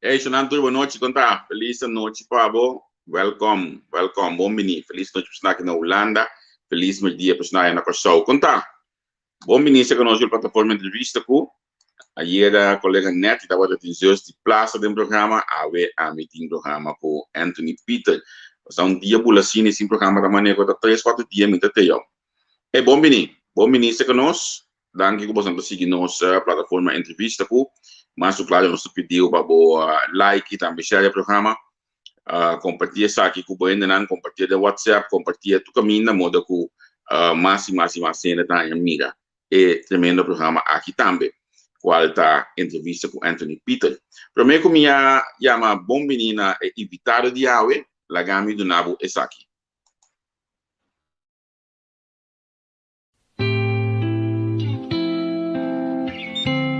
Hey, Shonan tur, bon nochi, kon ta? Felis anochi pa bo. Welkom, welkom, bon bini. Felis nochi pa esnan aki na Hulanda. Felis merdia pa esnan na Kòrsou. Kon ta? Bon bini serka nos riba plataforma Entrevista ku ayera kolega Netty tabata tin zus di plasa den programa, awe ami tin programa ku Anthony Pieter. Pasá un dia bula asina i sin programa ta manera ku ta tres kuater dia mi ta te yo. Hey, bon bini, bon bini serka nos. Danki ku boso ta sigui nos plataforma Entrevista ku mas ku klaro nos ta pidiu pa bo like i tambe share e programa. Kompartí esaki ku bo hendenan, kompartié den WhatsApp, kompartié tur kaminda moda ku mas i mas i mas hende ta haña mira e tremendo programa aki tambe, kual ta Entrevista ku Anthony Pieter. Promé ku mi a yama bon bini na e invitado di awe, laga mi duna bo esaki.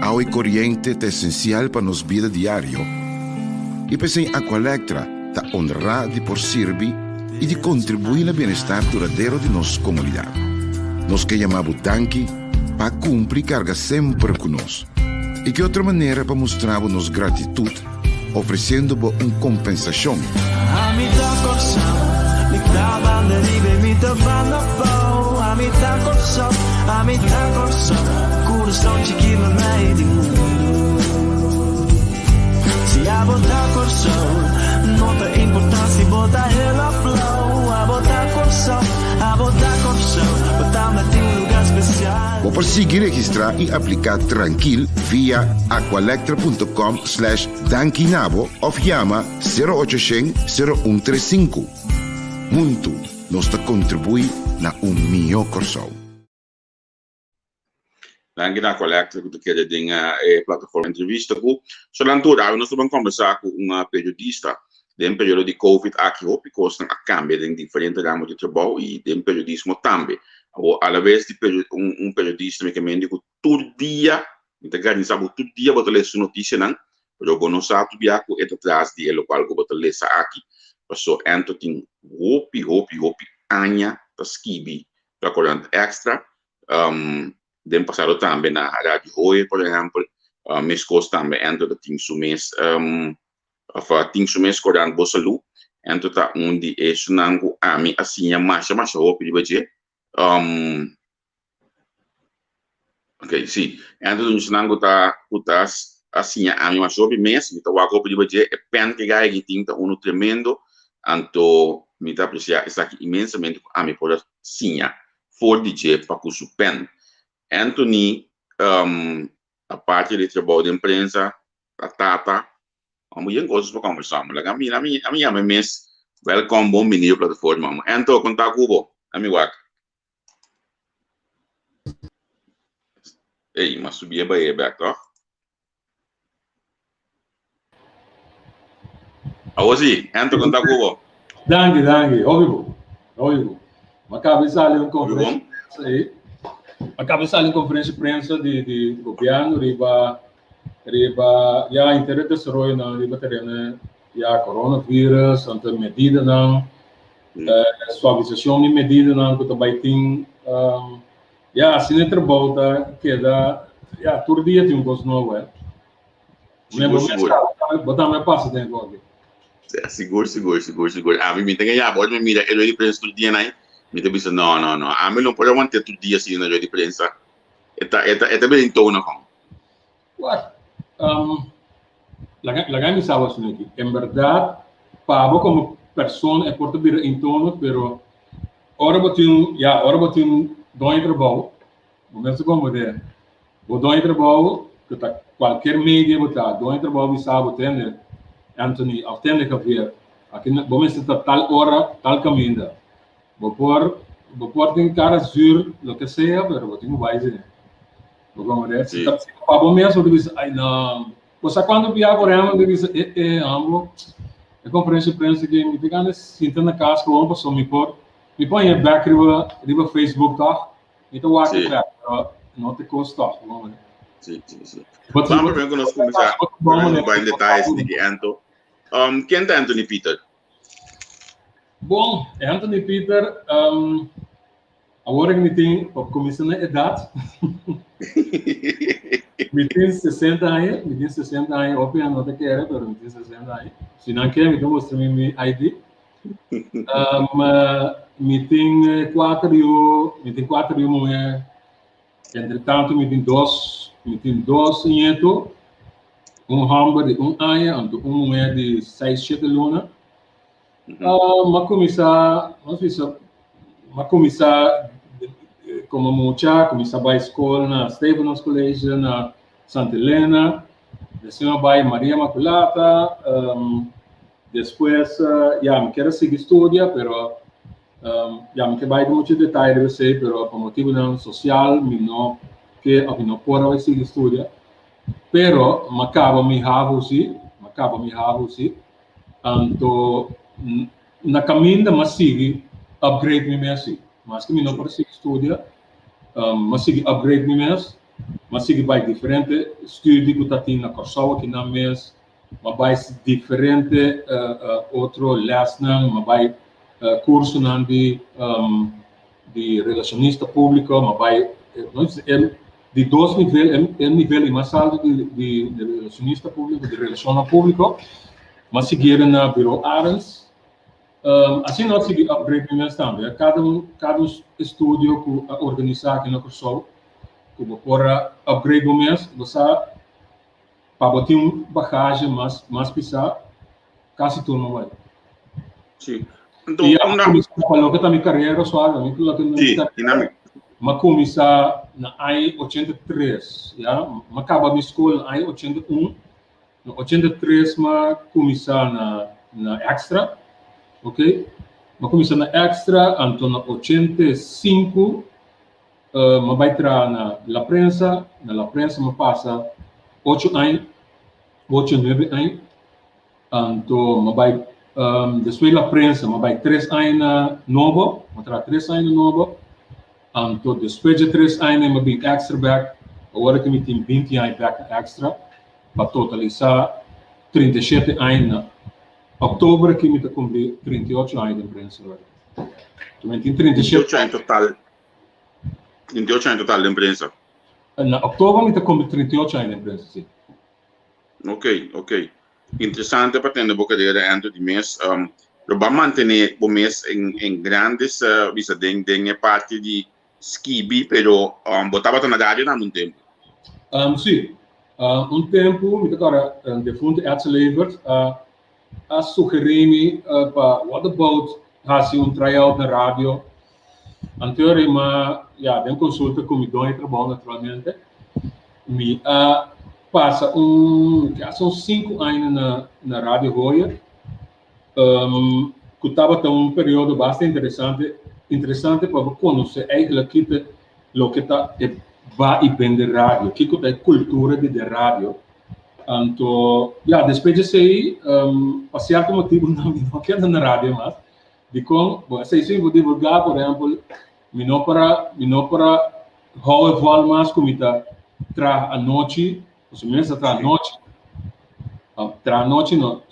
Awa i koriente ta esensial pa nos bida diario i p'esei Aqualectra ta onrá di por sirbi i di kontribuí na bienestar duradero di nos komunidat. Nos ke yama bo danki pa kumpli karga semper ku nos. I ki otro manera pa mustra bo nos gratitut ofresiendo bo un kompensashon? Ami ta Kòrsou, mi ta banda riba i mi ta banda abou. Ami ta Kòrsou, ami ta Kòrsou, kurason chikí na mei di mundu. Si abo ta Kòrsou, no ta importá si bo ta hel òf blou. Abo ta Kòrsou, abo ta Kòrsou, bo tambe tin un lugá spesial. Bo por sigui registrá i apliká trankil via aqualectra.com slash dankinabo òf yama sero ocho shen sero un tres sinku. Huntu nos ta kontribuí na un mihó Kòrsou. Danki na Aqualectra ku ta keda den e plataforma entrevista ku Solan Tur. Awe nos ta ban kombersá ku un periodista. Den periodo di Covid aki hopi kosnan a kambia den diferente ramo di trabou i den periodismo tambe. Awor alabes di un periodista mi ke mende ku tur dia, mi ta garantisa bo tur dia bo ta lesa su notisianan, pero bo no sa tur bia ku e ta tras di e lokual ku bo ta lesa aki. Paso Anto tin hopi hopi hopi aña ta skibi pa Corant Extra, den pasado tambe na Radio Hoyer por ehempel, meskos tambe Anto ta tin su mes of tin su mes Corant Bo Salú. Anto ta un di esunnan ku ami a siña masha masha hopi riba dje. Ok, sí. Anto un esnan ku ta ku ta a siña ami mas hopi mes, mi ta wak hopi riba dje, e pen ku e gai aki tin ta unu tremendo, anto mi ta apresiá esaki inmensamente ku ami por a siña for di dje pa ku su pen. Anthony, aparte di trabou den prensa, ta tata, amo yen kosas pa kombersá. Laga mi ami ami yama e mes, wèlkòm, bon bini riba plataforma. Anto, konta ku bo, ami wak. Ey, m'a subi e bai e bek, toch? Awo si, Anto konta ku bo. Danki, danki. Hopi bo. Hopi bo. M'a kaba di sali un konferensia di prensa ei. M'a kaba di sali un konferensia di prensa di di gobièrnu riba riba ya henter e desaroyonan riba tereno ya coronavirus, anto medidanan. Suavisacion di medidanan cu ta bay tin, ya asina e trabou ta keda, ya tur dia tin un cos nobo eh. Sigur, sigur. Bo tambe a pasa den esaki. Sigur, sigur, sigur, sigur. Ami mi ta gaña, ora mi mira e rueda di prensa tur dia nai, mi ta bisa no, no, no, ami no por aguanta tur dia asina na rueda di prensa. E ta, e ta, e ta bira intono con. Wak, laga laga mi sa bo asina aki. En berdad, pa bo komo persona e por ta bira intono, pero ora bo tin, ya, ora bo tin doño trabou, bo mester komprende, bo doño trabou, ku ta kualkier media bo ta, doño trabou bisa bo tende Anthony òf tende Javier, aki bo mester ta tal ora, tal kaminda. Bo por, bo por tin kara zuur, loke sea, pero bo tin ku bai si. Bo comprende? Si ta pa bo mes, bo ta bisa, ay no. Bo sa cuanto bia, por ejemplo, bo ta bisa, eh, eh, amo, e conferencia de prensa aki, mi ta gana sinta na cas gewoon pasobra mi por, mi por haña bek riba, riba Facebook toch? Mi ta wak bek, pero no ta cos toch, bo comprende? Sí, sí, sí. But si bo Primero cu nos cuminsa, primero nos bai en detalles di ki Anto. Ken ta Anthony Pieter? Bon, Anthony Pieter, awor cu mi tin, pa cuminsa na edad. Mi tin 60 aña, mi tin 60 aña, hopi hende no ta kere, pero mi tin 60 aña. Si nan ke, mi ta mustra mi mi ID. Um, mi tin kuater yu, mi tin kuater yu muhé. Entre tanto mi tin dos, mi tin dos nieto, un hòmber di un aña anto un muhé di seis, shete luna. Uh, m'a kuminsá, nos bisa, m'a kuminsá komo mucha, kuminsá bai skol na Stevenos College na Santa Elena, despues m'a bai Maria Maculata, um, despues, uh, ya, mi kier a sigui studia, pero um, ya, mi ke bai den mucho detaye riba esei, pero pa motibunan sosial mi no ke of mi no por a bai sigui studia, pero m'a kaba mi havo si, m'a kaba mi havo si. Anto na kaminda m'a sigui upgrade mi mes si. Maske mi no por a sigui studia, m'a sigui upgrade mi mes, m'a sigui bai diferente studie ku ta tin na Kòrsou akinan mes, m'a bai diferente otro lèsnan, m'a bai kursonan di di relashonista públiko, m'a bai di dos nivel, e nivel i mas alto di di relashonista públiko, di relashonnan públiko, m'a siguié na Bureau Arends. Asina nos a sigui upgrade mi mes tambe. Kada un kada un estudio ku a organisá aki na Kòrsou ku bo por a upgrade bo mes, bo sa Pa bo tin un bagaje mas mas pisá, kasi tur no bai. Sí. Anto, I a unda... kuminsá pa loke ta mi karera, Oswaldo, mi loke ta mi Sí, karera, dinami. m'a kuminsá na aña 83, ya. M'a kaba mi skol na aña 81. Na 83 m'a kuminsá na na Extra, ok. M'a kuminsá na Extra, anto na 85 M'a bai traha na La Prensa, na La Prensa m'a pasa ocho aña, ocho nuebe aña, anto m'a bai despues di La Prensa m'a bai tres aña na Nobo, m'a traha tres aña na Nobo, anto despues dje tres aña m'a bin Extra bek, awor aki mi tin binti aña bek na Extra, pa totalisa 37 aña na oktober aki mi ta kumpli 38 aña den prensa. Mi tin 37 aña total. 38 aña total den prensa. Na oktober mi ta kumpli 38 aña den prensa, si. Ok, ok. Interesante pa tende bo karera Andrew di mes. Um, lo ba mantene bo mes en, en grandes uh, bisa den, den e parti di skibi, pero um, bo tabata na radio na un tempo. Um, si. Uh, un tempo mi ta kora um, defunte Edsel Evert uh, a sugerí mi pa what about hasi un tryout na radio. Anterior i ma ya den konsulta ku mi doño di trabou naturalmente mi a pasa un kasi un sinku aña na na Radio Hoyer ku tabata un periodo basta interesante interesante pa bo konosé eigenlijk kiko loke ta e ba i bende radio kiko ta e kultura di den radio. Anto, ya, despues di esei, pa sierto motibunan mi no keda na radio mas. Dikon? Bo, esei si mi por divulgá, por ehèmpel, mi no por a, mi no por a hou e vòl mas ku mi ta traha anochi, pasobra mi mester traha anochi. Traha anochi no,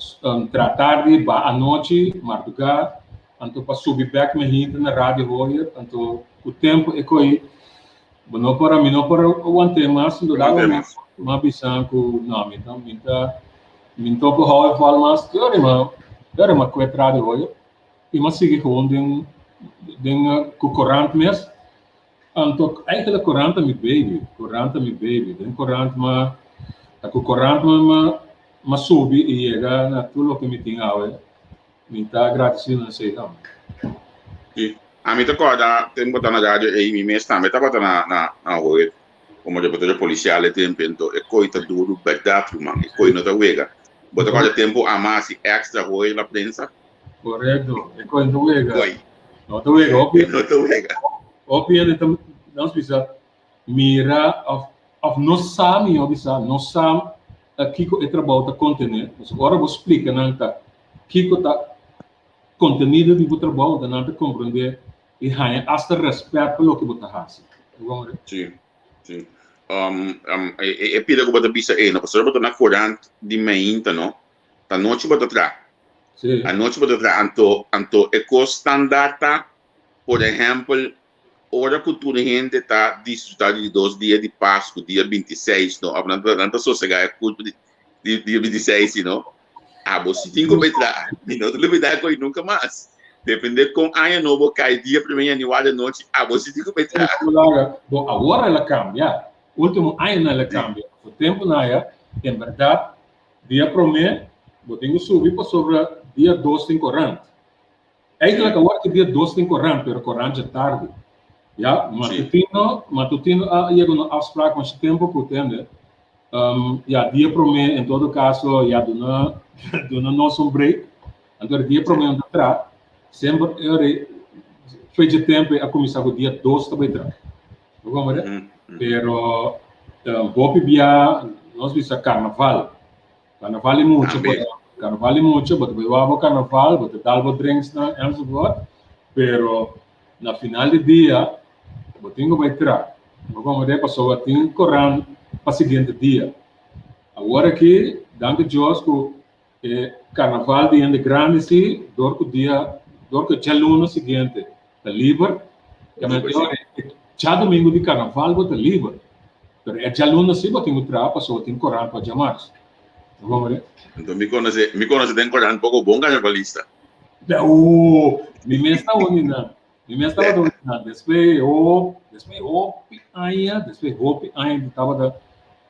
traha tardi, ba anochi, mardugá, anto pa subi bèk mi hinta na Radio Hoyer, anto ku tempu e ko'i Bo no por a, mi no por a want'é mas, ndo dado momento mi a bisa ku no, mi ta, mi ta, mi no por hou e vòl mas, te ora mi a, te ora mi a kue tra di hoyo i mi a sigui gewoon den, den ku korant mes. Anto eigenlijk korant ta mi baby, korant ta mi baby, den korant mi a, ta ku korant mi a, mi a subi i yega na tur loke mi tin awe. Mi ta agradecido na esey tambe. Sí. Ami ta corda tempo ta na radio ey mi mes tambe tabata na na na hoor como reportero policial e tempo ento e coy ta duro berdad ruman e coy no ta wega. Bo ta corda tempo ama haci extra hoor la prensa? Correcto, e coy no ta wega. Coy. No ta wega. Hopi No ta wega. Hopi hende ta nos bisa mira of of no sa miho bisa no sa kiko e trabou ta contene. Pasobra ora bo splica nan ta Kiko ta kontenido di bo trabou ta nan ta komprondé i haña asta rèspèt pa loke bo ta hasi. Sí, sí. Um, um, e, e pida ku bo ta bisa ei, no? Pasobra bo ta na korant di meinta, no? Ta nochi bo ta tra. Sí. Anochi bo ta tra. Anto, anto e kos standaard ta, por ehèmpel, Ora ku tur hende ta disfrutá di di dos dia di Pasku, dia bintiseis, no, òf nan ta nan ta sosegá e kulpa di di dia bintiseis, si no, abo si tin ku bai traha. Mi no ta lubidá ku nunka mas. Dependé kon aña nobo kai dia primer yanüari anochi, abo si tin ku bai traha. Bo, awor el a kambia. Último añanan el a kambia. Su tempunan aya, en bèrdat, dia promé bo tin ku subi pasobra dia dos tin korant. Eigenlijk awor ki dia dos tin korant, pero korant dje tardi. Ya, matutino, matutino a yega un afspraak masha tempo ku tende. Um, ya, dia promé en todo caso, ya duna, duna nos un break. Anto dia promé un ta tra, semper eri fecha tempo a kuminsá ku dia dos ta bai tra. Bo komprende? Pero um, hopi bia nos bisa karnaval. Carnaval di mucha, bo ta, carnaval di mucha, bo ta bai wak bo carnaval, bo ta dal bo drinksnan enzovoort, pero na final di dia bo tin ku bai tra. Bo komprende? Pasobra tin koran pa siguiente dia. Awor aki, danki Dios ku e carnaval di hende grandi si, dor ku dia, dor ku e djaluna siguiente ta liber, djadumingu di karnaval bo ta liber, pero e djaluna si bo tin ku traha pasobra bo tin korant pa djamars. Anto mi konosé, mi konosé den korant poko bon karnavalista. Oh, mi mes ta un di nan. Mi mes tabata un di nan. Despues ho, despues hopi aña, despues hopi aña mi tabata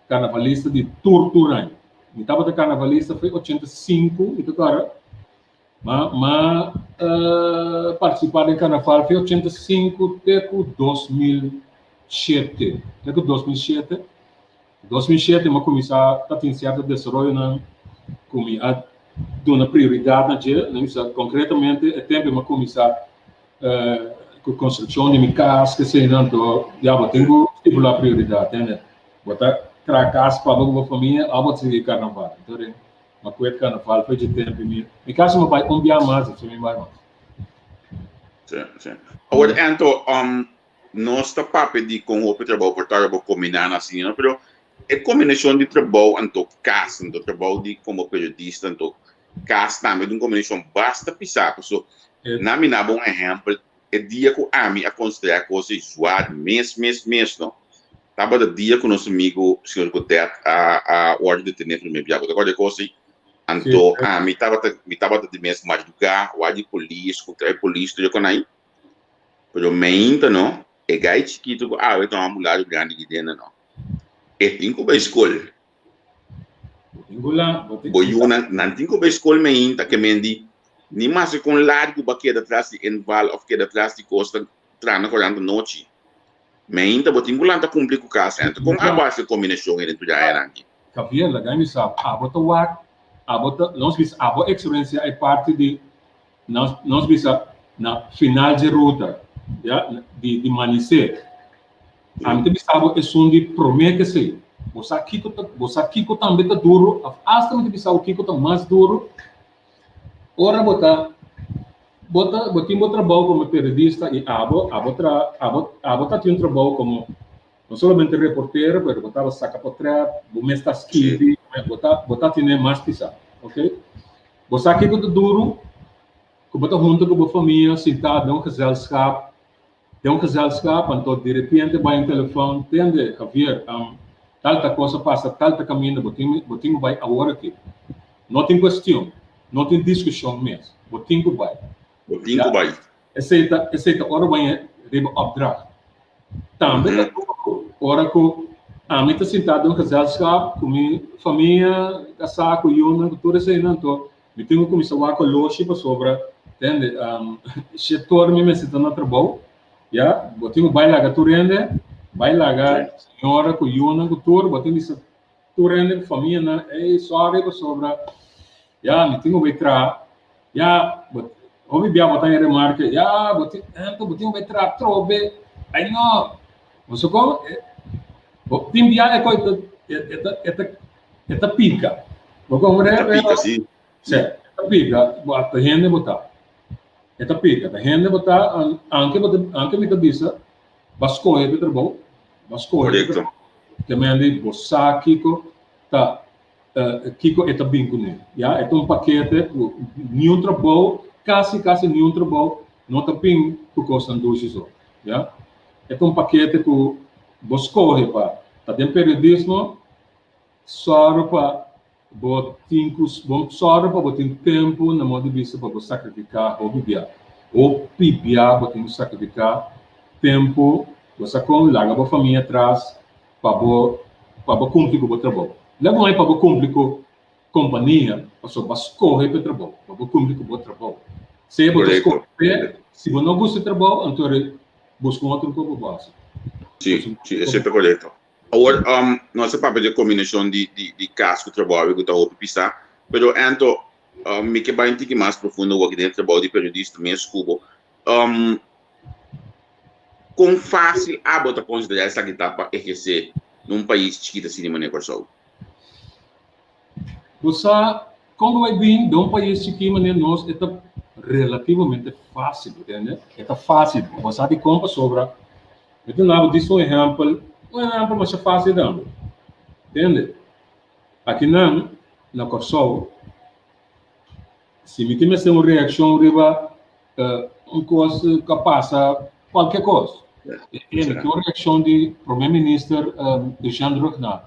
karnavalista di tur tur aña. Mi tabata karnavalista for 85, mi ta kòrda. Ma ma partisipá den karnaval fi 85 te ku 2007. Te ku 2007. 2007 mi a kuminsá ta tin sierto desaroyonan ku mi a duna prioridat na dje. Mi bisa konkretamente e tempu mi a kuminsá ku konstrukshon di mi kas keseinan anto ya bo tin ku stipulá prioridat, tende. Bo ta traha kas pa bo ku bo famia òf bo ta sigui karnaval. Ma ku e karnaval fecha tempu mi mi kasi no bai un bia mas esei mi bai mas. Sí, sí. Awor Anto, um, nos ta papia di kon hopi trabou por ta bo kombiná na asina, no? Pero e kombinashon di trabou anto kas, anto trabou di komo periodista anto kas tambe ta un kombinashon basta pisá. Paso, na mi na bo un ehèmpel, E dia ku ami a konsiderá kos ei zwar mes mes mes no, tabata dia ku nos amigu señor Godet a a wòrdu detené promé bia. Bo ta kòrda e kos ei? Anto ami tabata mi tabata di mes mardugá wak di polis ku trae polis tur e konai. Pero meinta no, e gai chikitu ku awe ta un ambulado grandi kidende no, e tin ku bai skol. Bo yunan, nan tin ku bai skol meinta ke men di ni maske kon largu bo a keda tras di inval òf keda tras di kos ta traha na korant anochi. Meinta bo tin ku lanta kumpli ku kas. Anto kon abo hasi e kombinashon ei den tur añanan aki? Javier, laga mi sa, abo ta wak, abo ta, nos bisa abo eksperensia e parti di, nos, nos bisa na final dje ruta, ya, di, di manisé. Ami ta bisa bo esun di promé kesei. Bo sa kiko ta, bo sa kiko tambe ta duru, òf asta mi ta bisa bo kiko ta mas duru, ora bo ta, bo ta, bo tin bo trabou komo periodista i abo, abo tra, abo, abo ta tin un trabou komo no solamente reportero, pero bo tabata saka potrèt, bo mes ta skibi, bo ta, bo ta tene mas pisá, oké. Bo sa kiko ta duru? Ku bo ta hunta ku bo famia sintá den un gezelschap, Den un gezelschap, anto di repente bai un telefon, Tende, Javier, tal ta kos a pasa, tal ta kaminda, bo tin, bo tin ku bai awor aki. No tin kuestion, no tin diskushon mes, bo tin ku bai. Bo tin ku bai. Esei ta, esei ta ora bai riba opdracht. Tambe ta duru ora ku ami ta sintá den un gezelschap ku mi famia, kasá, ku yunan, ku tur eseinan, anto Mi tin ku kuminsá wak oloshi pasobra, tende, shetor mi mester ta na trabou, ya, bo tin ku bai laga tur hende, bai laga señora ku yunan ku tur, bo tin bisa tur hende ku famianan, ey, sorry pasobra, ya, mi tin ku bai traha, ya, bo, hopi bia bo ta haña remarke, ya, bo tin, ento bo tin ku bai traha atrobe, ay no, bo sa kon, bo tin bia e koi ta, e ta, e ta. E ta pica. Bo comprende? E ta pica, si. Si, e ta pica. Bo ta hende bo ta. E ta pica. Ta hende bo ta, anke bo ta, anke mi ta bisa, bo a scoge p'e trabou, bo a scoge p'e trabou. Te mende bo sa kico ta, kico e ta bin cune. Ya, e ta un pakete cu niun trabou, casi casi niun trabou no ta bin cu cosnan dushi so. Ya. E ta un pakete ku bo skohe pa ta den periodismo, sòru pa bo tin ku bo sòru pa bo tin tempu na modo di bista pa bo sakrifiká hopi bia. Hopi bia bo tin ku sakrifiká tempu, bo sa kon laga bo famia atras pa bo pa bo kumpli ku bo trabou. Lèk un ai pa bo kumpli ku kompania pasobra bo a skohe pa e trabou, pa bo kumpli ku bo trabou. Sea bo ta skohe p'e, si bo no gusta e trabou, anto buska un otro ku bo por hasi. Sí, sí, esei ta korekto. Awor, nos a papia di e kombinashon di di kas ku trabou awe ku ta hopi pisá, pero Anto, mi ke bai un tiki mas profundo awor aki den e trabou di periodista mes ku bo. Kon fásil abo ta konsiderá esaki ta pa ehersé na un pais chikit asina manera Kòrsou? Bo sa kon bo bai bin den un pais chikí manera nos e ta relativamente fásil, bo tende? E ta fásil. Bo sa dikon? Pasobra mi ta duna bo djis un ehèmpel, un ehèmpel masha fásil tambe, tende? Akinan na Kòrsou si mi tin mester un reakshon riba un kos ku a pasa, kualke kos, mi tin un reakshon di Prome Minister Eugène Rhuggenaath.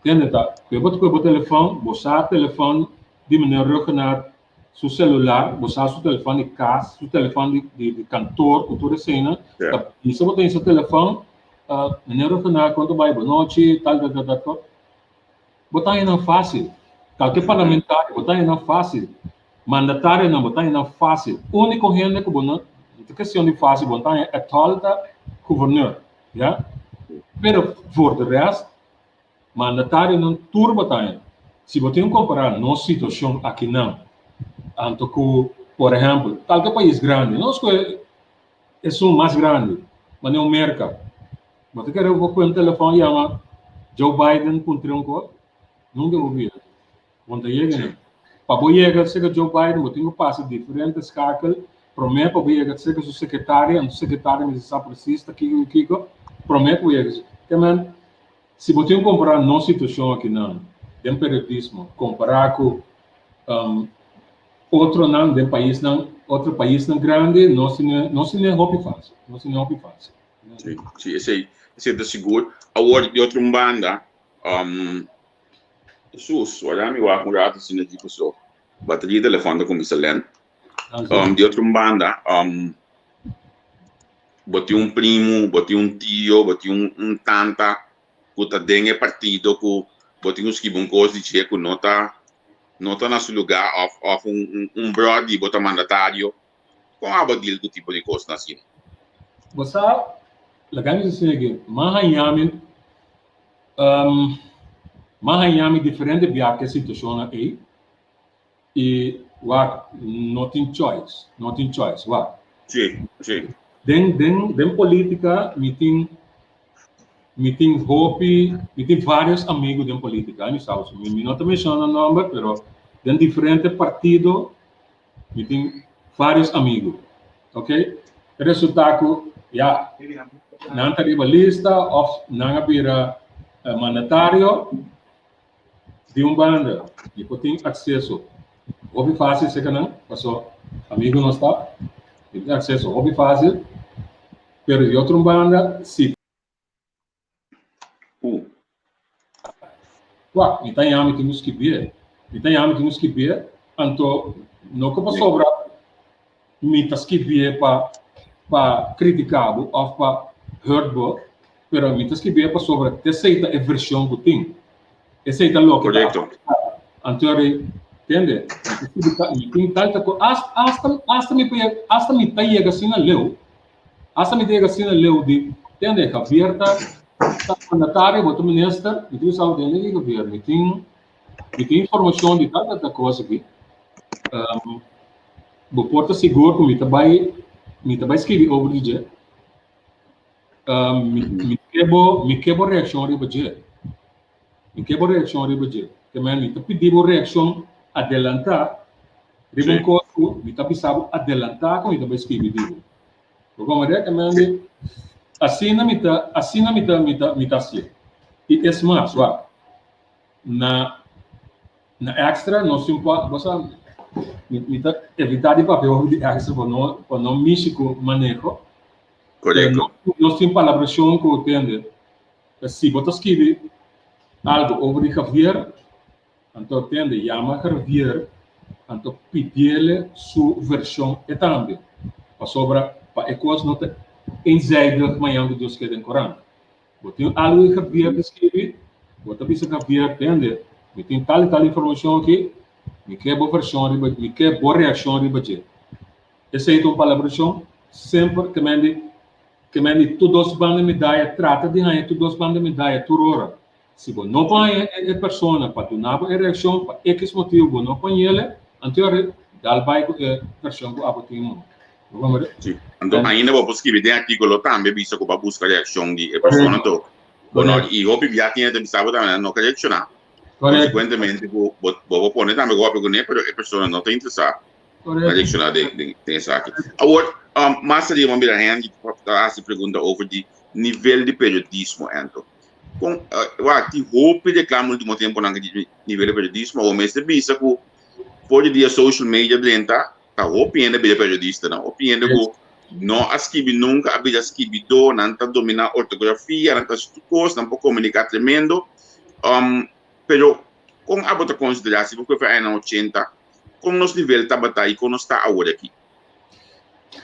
Tende ta, ku e bo ta kohe bo telefòn, bo sa telefòn di meneer Rhuggenaath su celular, bo sa su telefòn di kas, su telefòn di di di kantoor ku tur eseinan, ta bisa bo ta hisa telefòn, meneer Rhuggenaath kon ta bai, bonochi, tal tal tal tal kos. Bo ta haña nan fásil. Kalke parlamentario bo ta haña nan fásil. Mandatarionan bo ta haña nan fásil. Úniko hende ku bo no, no ta kestion di fásil, bo no ta haña ètòl ta guverneur, ya. Pero voor de rest, mandatarionan tur bo ta haña. Si bo tin ku kompará nos situashon akinan anto ku, por ehèmpel, kalke pais grandi, nos ku esun mas grandi, manera un Merka. Bo ta kere bo pone un telefòn yama Joe Biden puntra un kos? Nunka bo bira. Bo no ta yega nan. Pa bo yega serka Joe Biden bo tin ku pasa diferente skakel promé pa bo yega serka su sekretario, anto sekretario mester sa presis ta kiko ku kiko promé ku bo yega. Ke men, si bo tin ku kompará nos situashon akinan den periodismo kompará ku otronan den paisnan, otro paisnan grandi, nos tin nos tin e hopi fásil, nos tin e hopi fásil. Sí, sí, esei, esei ta sigur. Awor, di otro un banda, um, Jesús, wara mi wak un rato asina dje paso bateria di telefòn ta kuminsá lèn. Um, di otro un banda, um, bo tin un primu, bo tin un tio, bo tin un, un tanta ku ta den e partido ku bo tin ku skibi un kos di dje ku no ta, no ta na su lugá òf, òf un, un, un bròder di bo ta mandatario. Kon abo deal ku tipo di kosnan asina? Bo sa, laga mi bisa esaki, m'a haña mi, um, m'a haña mi diferente bia ku e situashonnan ei, i wak, no tin choice, no tin choice, wak. Sí, sí. Den, den, den politica mi tin, mi tin hopi, mi tin varios amigo den politica, mi sa, mi, mi no ta menciona nan nomber, pero den diferente partido Mi tin varios amigo, ok? E resulta cu ya, nan ta riba lista of nan a bira mandatario di un banda. Mi por tin acceso hopi facil cerca nan, paso amigo nos ta, mi tin acceso hopi facil, pero di otro banda si. U. Wak, mi ta yama mi tin ku skibié. Mi ta yama mi tin ku skibié, anto no ku pasobra mi ta skibié pa pa kritiká bo òf pa hurt bo, pero mi ta skibié pasobra esei ta e vershon ku tin. Esei ta loke ta afektá. Anto eri, tende, mi ta skibi ta, mi tin tal ta ku asta asta asta mi por yega asta mi ta yega asina leu. Hasta mi ta yega asina leu di, tende, Javier ta ta mandatario, bo ta minister, mi tin ku sa tende ki Javier, mi tin mi tin informashon di tal tal tal kos aki. Bo por ta sigur ku mi ta bai mi ta bai skibi over di dje. Mi mi ke bo mi ke bo reakshon riba dje. Mi ke bo reakshon riba dje. Ke men mi ta pidi bo reakshon adelantá riba un kos ku mi ta bisa bo adelantá ku mi ta bai skibi di bo. Bo komprendé? Ke men di asina mi ta asina mi ta mi ta mi ta hasié. I es mas, wak, na na Extra nos tin por bo sa mi mi ta evitá di papia hopi di Extra pa no pa no mishi ku maneho. Korekto. Nos tin palabrashon ku tende. Si bo ta skibi algu over di Javier, anto tende yama Javier, anto pidiele su vershon e tambe. Pasobra pa e kos no ta eenzijdig mañan ku Dios ke den korant. Bo tin algu di Javier di skibi, bo ta bisa Javier, tende, mi tin tal i tal informashon aki, mi ke bo vershon riba, mi ke bo reakshon riba dje. Esei ta un palabrashon semper ke men di ke men di tur dos banda medaya trata di haña tur dos banda medaya tur ora. Si bo no por haña e persona pa duna bo e reakshon pa ekis motibu bo no por hañ'el, anto yora dal bai ku e vershon ku abo tin mono. Bo komprende? Si. Anto ainda bo por skibi den artíkulo tambe bisa ku bo a buska reakshon di e persona anto bo no i hopi bia tin e ta bisa bo tambe nan no ke reakshoná. Konsekuentemente ku bo bo por pone tambe ku hopi kuné pero e persona no ta interesá. Correcto. Reacciona den, den, den esaki. Awor, um, mas arriba mira Henry ta hasi pregunta over di nivel di periodismo ento. Kon, uh, wa, ti hopi reclamo último tempo nan di nivel di periodismo, awor mester bisa ku for di dia social media drenta, ta hopi hende bira periodista nan, hopi hende ku no a skibi nunca a bira skibidó, nan ta domina ortografia, nan ta hasi tur kos, nan por komunika tremendo. Um, pero kon abo ta konsiderá si bo kohe añanan ochenta, Kon nos nivel tabata i kon nos ta awor aki?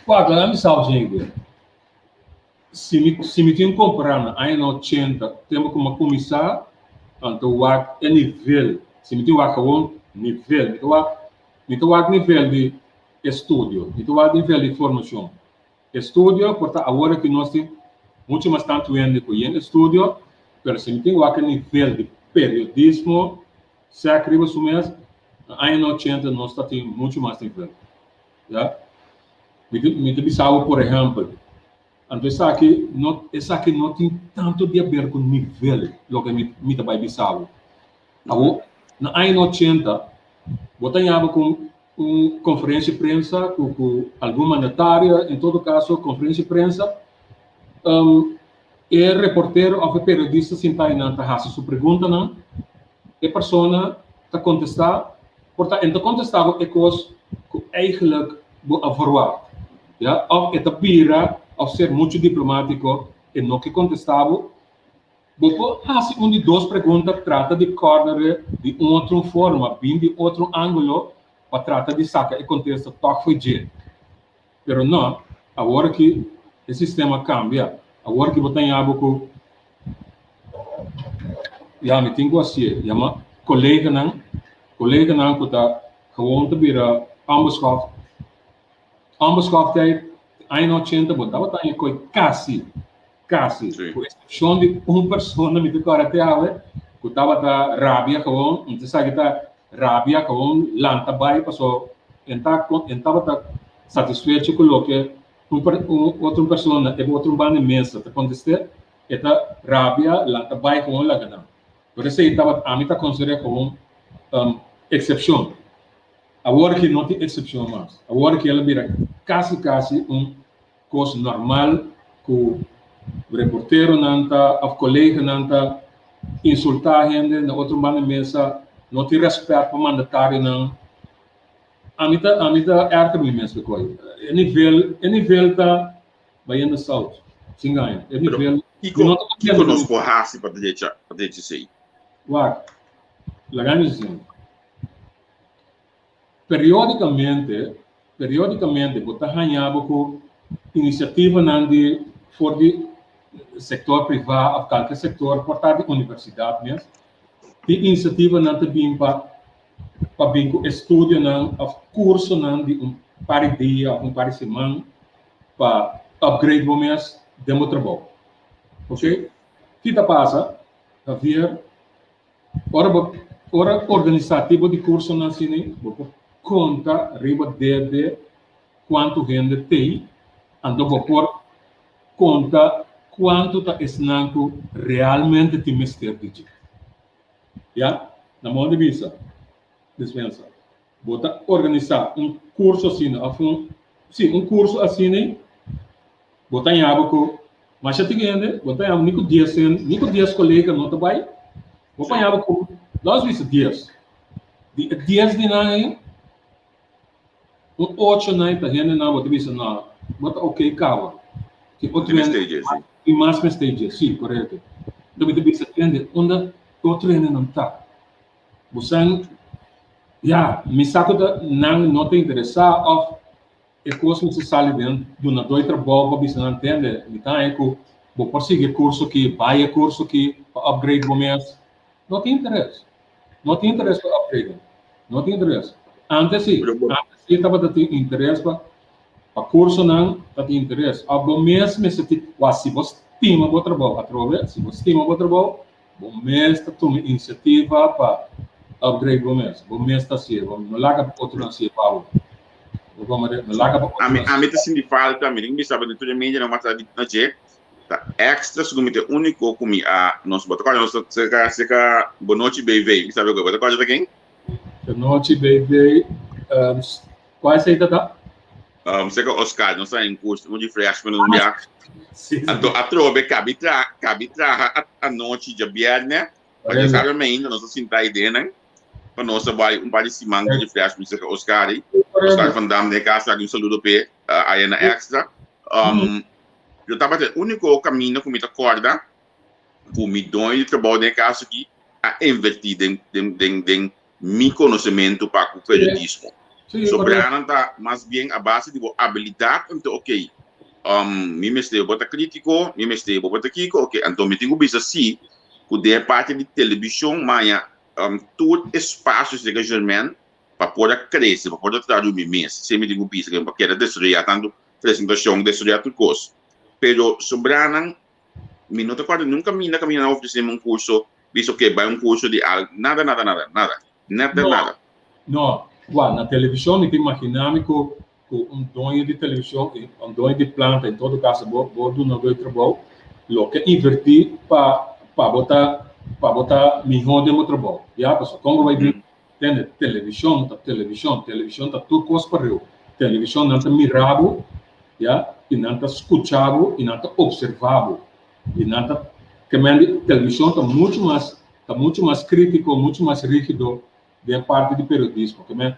Wak, laga mi sa dje. Si mi, si mi tin kompará na añanan ochenta, tempu ku mi a kuminsá, anto wak e nivel, si mi tin wak awor nivel, mi ta wak, mi ta wak nivel di estudio, mi ta wak nivel di formashon. Estudio por ta awor aki nos tin muchu mas tantu hende ku yen estudio, pero si mi tin wak e nivel di periodismo, Sek riba su mes, na añanan ochenta nos ta tin muchu mas nivel. Ya. Mi ta, mi ta bisa bo por ehèmpel, anto esaki no, esaki no tin tantu di haber ku nivel, loke mi, mi ta bai bisa bo. Awor, na añanan ochenta, bo ta yaba ku un konferensia di prensa ku, ku algun mandatario, en todo kaso konferensia di prensa, E reportero òf e periodista sintá einan ta hasi su preguntanan, e persona ta kontestá, por ta e no ta kontestá bo e kos ku eigelijk bo a verwagt, ya, òf e ta bira òf ser muchu diplomátiko, e no ke kontestá bo. Bo por hasi un di dos pregunta, trata di kòrnere di un otro forma, bin di otro ángulo pa trata di saka e kontesta tòg fo'i dje. Pero no, awor aki e sistema a cambia. Awor aki bo ta ña bo cu ya mi tin cu hacié. Yama coleganan, coleganan cu ta gewoon ta bira onbeschoft. Onbeschoftheid, añanan ochenta bo tabata aña coy casi, casi, cu excepcion di un persona mi ta corda te awe, cu tabata rabia gewoon, mi ta sa ki ta rabia gewoon lanta bai paso en ta en tabata satisfecho cu loke un un otro persona e otro banda di mesa ta conteste e ta rabia lanta bai gewoon laga nan pero esey tabata ami ta considera gewoon excepcion awor ki no tin excepcion mas awor ki el a bira casi casi un Kos normal ku reporteronan ta òf koleganan ta insultá hende na otro banda di mesa, no tin rèspèt pa mandatarionan. Ami ta ami ta èrter mi mes Bekoy. E nivel e nivel ta bayendo sout, sin gaña. E Pero nivel kiko mi no ta kiko kontento nos ku por hasi pa drecha pa drecha esei? Wak, laga mi bisa. Periódikamente, periódikamente bo ta haña bo ku inisiativanan di for di sektor privá òf kalke sektor, por ta di universidat mes, tin inisiativanan ta bin pa pa bin ku estudionan òf kursonan di un par di dia òf un par di siman pa upgrade bo mes den bo trabou. Oke, ki ta pasa, Javier? Ora bo ora organisá tipo di kursonan asina, bo por konta riba dede kuantu hende tei, anto bo por konta kuantu ta esnan ku realmente tin mester di dje. Ya, na modo di bisa, dispensa, bo ta organisá un kurso asina òf un, sí, un kurso asina, Bo ta ñaba ku masha tin hende, bo ta ñaba ni ku dies hende, ni ku dies kolega no ta bai. Bo pa ñaba ku, laat nos bisa dies. Di e dies di nan ei, un ocho nan ta hendenan bo ta bisa no, bo ta oké kaba. Tin otro hende tin mas mester dje, si, korekto. Anto mi ta bisa tende unda e otro hendenan ta. Bo san, ya, mi sa ku ta nan no ta interesá òf e kos mester sali den dunadó di trabou pa bisa nan tende, mi ta haña ku bo por sigui e kurso aki, bai e kurso aki pa upgrade bo mes. No tin interes. No tin interes pa upgrading. No tin interes. Antes si, antes si tabata tin interes pa pa cursonan ta tin interes. Of bo mes mester tin, wa si bo stima bo trabou atrobe, si bo stima bo trabou, bo mes ta tuma iniciativa pa upgrade bo mes. Bo mes ta hacié, bo no laga otronan hacié pa bo. Bo comprende? No laga pa otronan Ami hacié. ami ta sinti falta, mi tin bisa bo den tur e media nan wak na dje, Ta extra su ku mi ta e úniko ku mi a nos bo ta kòrda nos ta serka serka Bonochi BV mi sabe ku bo ta kòrda ta ken? Bonochi BV kua esei ta ta? Serka Oscar nos ta en kurso un di freshman un bia anto atrobe kabi tra kabi traha anochi djabièrnè pa djasabra mainta nos ta sinta ei den pa nos a bai un par di siman ku refreshment serka Oscar Oscar van Dam den e kas aki un saludo p'e aya na extra. Yo tabata e úniko kaminda ku mi ta kòrda ku mi doño di trabou den e kas aki a invertí den den den den mi konosementu pa ku periodismo. Sobranan ta mas bien a base di bo abilidat, anto okey, mi mester bo ta krítiko, mi mester bo ta kiko, okey, anto mi tin ku bisa sí ku den e parti di telebishon maña tur espasio serka Germain pa por a krese, pa por a traha riba mi mes, esei mi tin ku bisa, pa keda desaroyá tantu presentashon, desaroyá tur kos. Pero sobranan mi no ta kòrda nunka mi na kaminda nan ofresé mi un kurso, bisa oke bai un kurso di al, nada nada nada nada, nèt nèt nada. No, wak, na televishon mi ta imaginá mi ku ku un doño di televishon i un doño di planta en todo kaso bo bo dunadó di trabou lo ke invertí pa pa bo ta pa bo ta mihó den bo trabou, ya, pasobra kon bo bai bin tende televishon ta televishon, televishon ta tur kos pareu, televishon nan ta mira bo, ya, i nan ta skucha bo i nan ta opservá bo i nan ta ke men di televishon ta muchu mas ta muchu mas kritiko muchu mas rigido den parti di periodismo. Ke men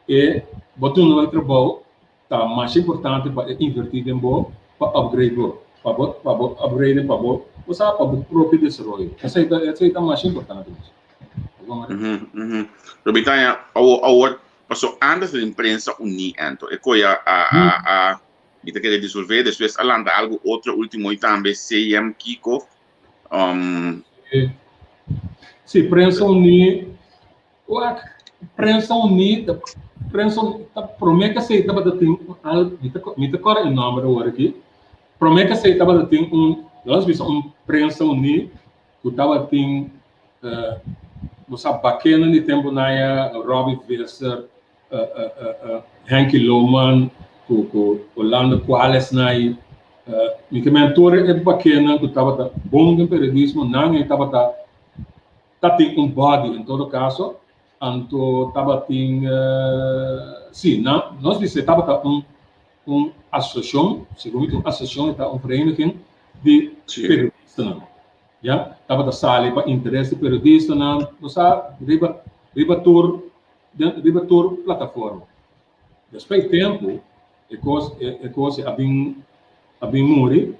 e bo duna e trabou ta masha importante pa e inverti den bo pa upgrade bo, pa bo pa bo upgrade pa bo bo sa pa bo propio desaroyo. Esei ta esei ta masha importante mes. Pero mi ta haña awor awor paso antes den prensa uní anto e koe a a a a mi ta kere disolve despues a lanta algo otro ultimo i tambe CM kiko Um, Sí, Prensa Uní, wak, Prensa Uní, Prensa Uní, ta promé que sei tabata tin al, mi ta, mi ta kòrda e nòmber awor aki, promé que sei tabata tin un, nos bisa un Prensa Uní ku tabatin, eh, bo sa bakenan di tempu naya, Robbie Visser, Henky Lohman ku ku Orlando Cuales nai mi ke men tur e bakenan ku tabata bon den periodismo nan e tabata tatin un body en todo kaso anto tabatin si nan nos bisa tabata un un asosiashon segun mi ta un asosiashon e ta un vereniging di periodistanan ya tabata sali pa interes di periodistanan bo sa riba riba tur Den riba tur plataforma. Despues tempu e kos e kos a bin a bin muri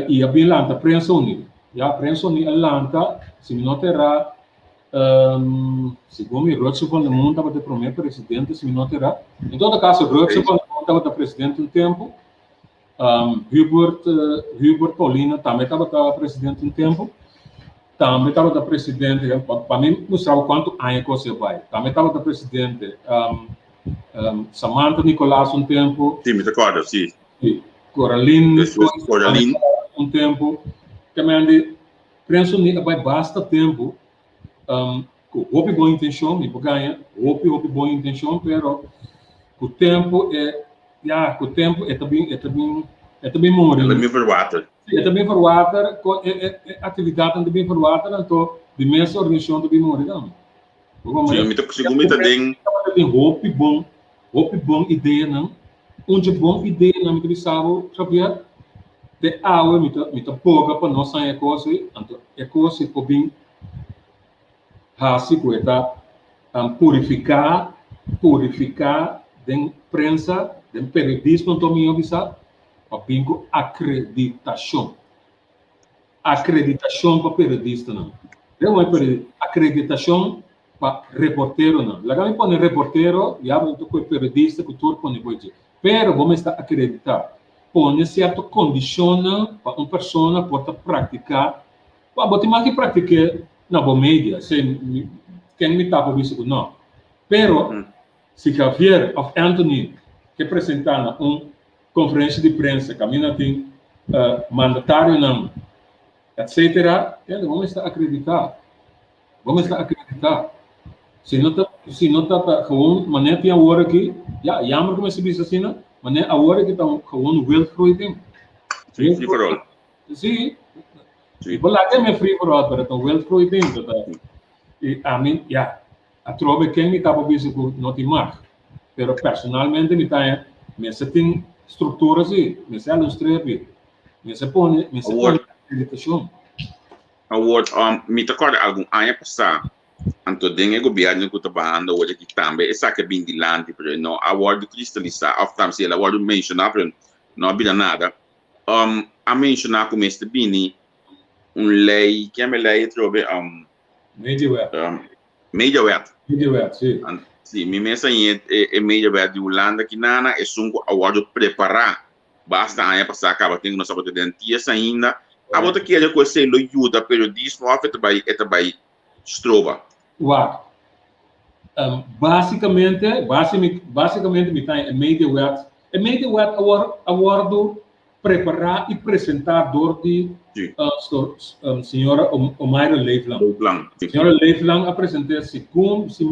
i a bin lanta Prensa Uní. Ya Prensa Uní a lanta si mi no ta erá segun mi Rutger van der Moon tabata e promé presidente si mi no ta erá. En todo kaso Rutger van der Moon tabata presidente un tempu. Hubert Hubert Paulina tambe tabata presidente un tempu. Tambe tabata presidente, pa mi mustra bo kuantu aña kos e bai. Tambe tabata presidente Samantha Nicolaas un tempu. Sí, mi ta kòrda, sí. Sí, Coralin Despues Coralin. un tempu. Kamendi, Prensa Uní a bai basta tempu ku hopi bon intenshon, mi por gaña, hopi hopi bon intenshon, pero ku tempu e, ya, ku tempu e ta bin, e ta bin, e ta bin muri. E ta bin verwater. Si, e ta bin verwater, ku e e e aktividatnan ta bin verwater, anto di mes organisashon ta bin muri tambe. Bo komprende? Si, mi ta, segun mi ta den. Tabata tin hopi bon, hopi bon ideanan. Un dje bon ideanan mi ta bisa bo, Javier, te awe mi ta, mi ta boga pa nos haña e kos ei, anto e kos ei por bin hasi ku e ta purifiká, purifiká den prensa, den periodismo anto mi a bisa. pa bin ku akreditashon. Akreditashon pa periodistanan. Akreditashon pa reporteronan. Laga mi pone reportero, ya bo ta koe periodista ku tur pone bo dje. Pero bo mester akreditá. Pone sierto kondishonnan pa un persona por ta praktiká. Bo bo tin mas di praktik'é na bo media, esei mi ken mi ta por bisa ku no. Pero si Javier òf Anthony ke presentá na un konferensha di prensa kaminda tin mandatarionan etsetera, kende bo mester akreditá. Bo mester akreditá. Si no ta, si no ta, ta gewoon manera tin awor aki, ya, jammer ku mester bisa asina, manera awor aki ta un gewoon wildgroei tin. Sí, free for all. Sí. Sí. Bo laga me free for all, pero ta un wildgroei tin, ta ta. I ami, ya, atrobe ken mi ta por bisa ku no tin mag. Pero personalmente mi ta mester tin struktura si, mester hala un strepi, mester pone, mester pone akreditashon. Awor, mi ta kòrda algun aña pasá, anto den e gobièrnu ku ta bahando awor aki tambe esaki a bin dilanti, pero e no a wòrdu kristalisá, òf tambe si el a wòrdu menshoná, pero no a bira nada. A menshoná ku mester bini un lei, kiamba e lei atrobe? Mediawet. Mediawet. Mediawet, si. Si, mi mes a ñe e mediawet di Hulanda kinana, esun ku a wòrdu prepará Basta aña pasá kaba tin ku nos tabata den ties ainda. Abo ta kere ku esei lo yuda periodismo òf e ta bai e ta bai stroba? Wak, básikamente, básikamente mi ta e mediawet, e mediawet a wòrdu a wòrdu prepará i presentá dor di señora Omaira Leeflang. Leeflang, si. Señora Leeflang a present'é segun si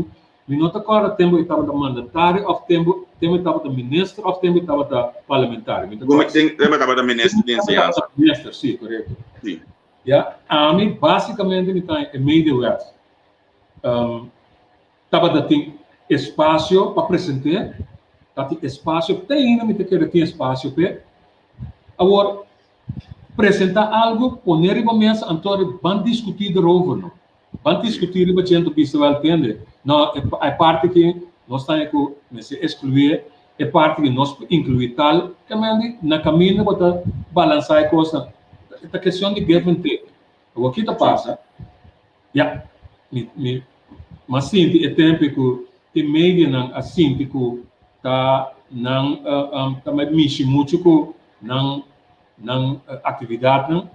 Mi no ta kòrda tempu e tabata mandatario òf tempu tempu e tabata minister òf tempu e tabata parlamentario. Mi ta kòrda. Tempu e tabata minister di enseñansa. Tabata minister, si, korekto. Si. Ya, ami básikamente mi ta e mediawet tabata tin espasio pa present'é, ta tin espasio, te ainda mi ta kere tin espasio p'e. Awor, presentá algu, pone riba mesa, anto ban diskutí derover no. Ban diskutí riba dje anto bisa wèl tende. No, e e parti aki nos ta haña ku mester eskluí e parti aki nos por inkluí tal. Kamendi na kaminda bo ta balansá e kosnan. Ta kestion di give and take. Awor ki ta pasa? Ya, mi mi m'a sinti e tempu ku tin medianan a sinti ku ta nan ta bai mishi muchu ku nan nan aktividatnan,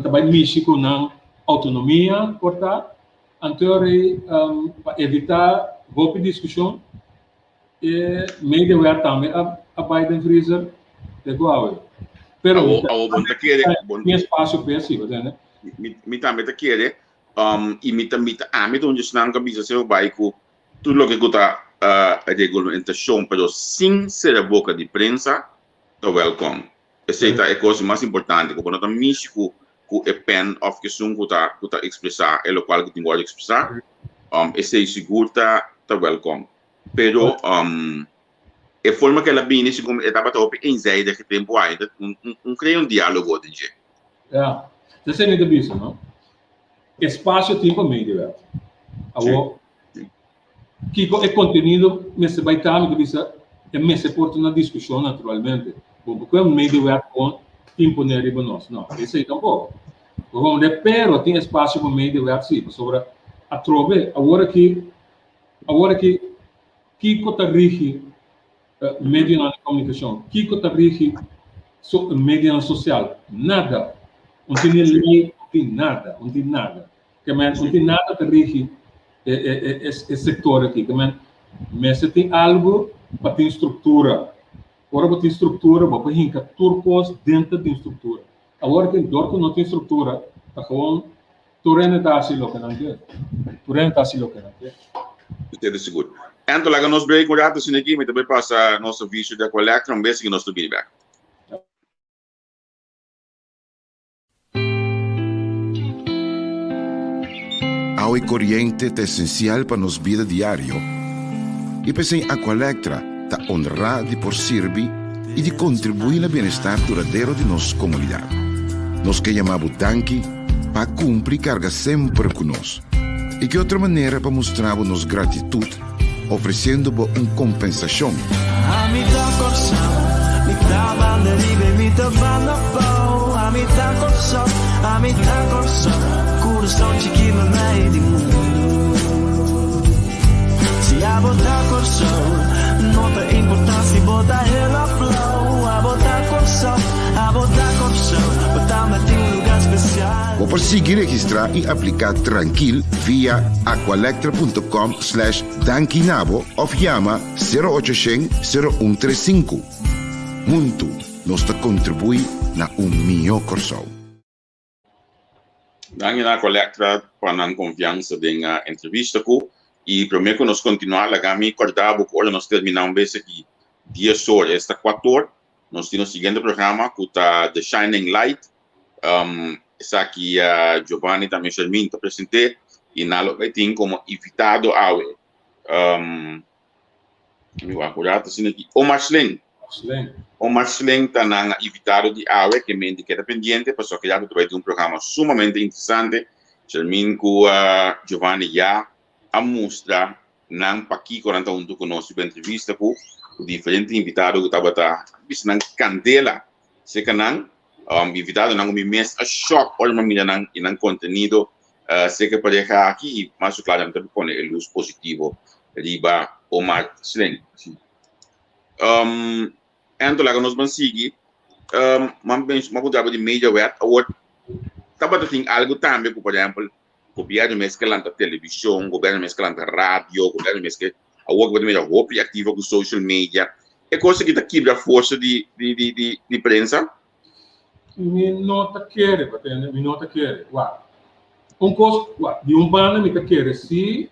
ta bai mishi ku nan Autonomia por ta, anto rei pa evita hopi diskushon e mediawet tambe a bai den freezer te ku awe. Pero Awo, awo bon ta kere, bon, tin espasio p'e si, bo tende? Mi, mi tambe ta kere, i mi ta, mi ta, ami ta un di esnan ku a bisa seo bai ku tur loke ku ta regulamentashon pero sin sera boka di prensa ta wèlkòm. Esei ta e kos mas importante, ku bo no ta mishi ku ku e pen òf ku esun ku ta ku ta ekspresá e lokual ku tin wòrdu ekspresá, esei sigur ta ta wèlkòm. Pero e forma ku el a bini segun mi e tabata hopi eenzijdig e tempu ai, un krea un diálogo den dje. Ya, esei mi ta bisa no. Espasio tin pa medio wèt. Awor Kiko e kontenido mester bai ta? Mi ta bisa e mester por ta na diskushon naturalmente. Bo por kue medio wet kon imponé riba nos. No, esei tampoko. Bo komprendé? Pero tin espasio pa medio wet si, pasobra atrobe awor aki, awor aki kiko ta rigi medionan di komunikashon? Kiko ta rigi medionan sosial? Nada. Un tin ni lei, un tin nada, un tin nada. Ke men no tin nada ta rigi e e e e sektor aki. Ke men mester tin algu pa tin struktura. Ora bo tin struktura bo por hinka tur kos denter di un struktura. Awor ki dor ku no tin struktura ta gewoon tur hende ta hasi loke nan ke. Tur hende ta hasi loke nan ke. Esei ta sigur. Anto laga nos break un rato asina aki mi ta bai pasa nos servisio di Aqualectra un bes i nos ta bini bek. Awa i koriente ta esensial pa nos bida diario i p'esei Aqualectra ta onrá di por sirbi i di kontribuí na bienestar duradero di nos komunidat. Nos ke yama bo danki pa a kumpli karga semper ku nos. I ki otro manera pa mustra bo nos gratitut ofresiendo bo un kompensashon? ta banda riba i mi ta banda abou. Ami ta Kòrsou, ami ta Kòrsou, kurason chikí meimei di mundu. Si abo ta Kòrsou, no ta importá si bo ta hel òf blou. Abo ta Kòrsou, abo ta Kòrsou, bo tambe tin un lugá spesial. Bo por sigui registrá i apliká trankil via aqualectra.com slash dankinabo òf yama 0800 0135. Huntu nos ta kontribuí na un mihó Kòrsou. Danki na Aqualectra pa nan konfiansa den entrevista ku i promé ku nos kontinuá laga mi kòrda bo ku ora nos terminá un bes aki dies or esta kuator nos tin nos siguiente programa ku ta The Shining Light esaki Giovanni tambe Shermin ta present'é i nan lo bai tin komo invitado awe. Mi wak un rato asina aki. Omar Sling. Omar Sling ta nan invitado di awe ke mente keda pendiente pasobra ke rato ta bai tin un programa sumamente interesante. Shermin ku Giovanni ya a mustra nan pakiko nan ta huntu ku nos riba entrevista ku diferente invitado ku tabata bisa nan kandela serka nan. Invitadonan ku mi mes a shòk ora mi a mira nan i nan kontenido Sé ke pareha aki i mas su klar nan ta pone e lus positivo riba Omar Sling. Um, Anto laga nos ban sigui. Um, man pens, man puntra di media wet. Awor, tabata tin algo tambe ku, por ehempel, gobierno mes ke lanta televishon, gobierno mes ke lanta radio, gobierno mes ke awor ku bo ta mira hopi aktivo ku social media. E kos aki ta kibra forsa di di di di di prensa? Mi no ta kere, bo tende, mi no ta kere. Wak, un kos, wak, di un banda mi ta kere si,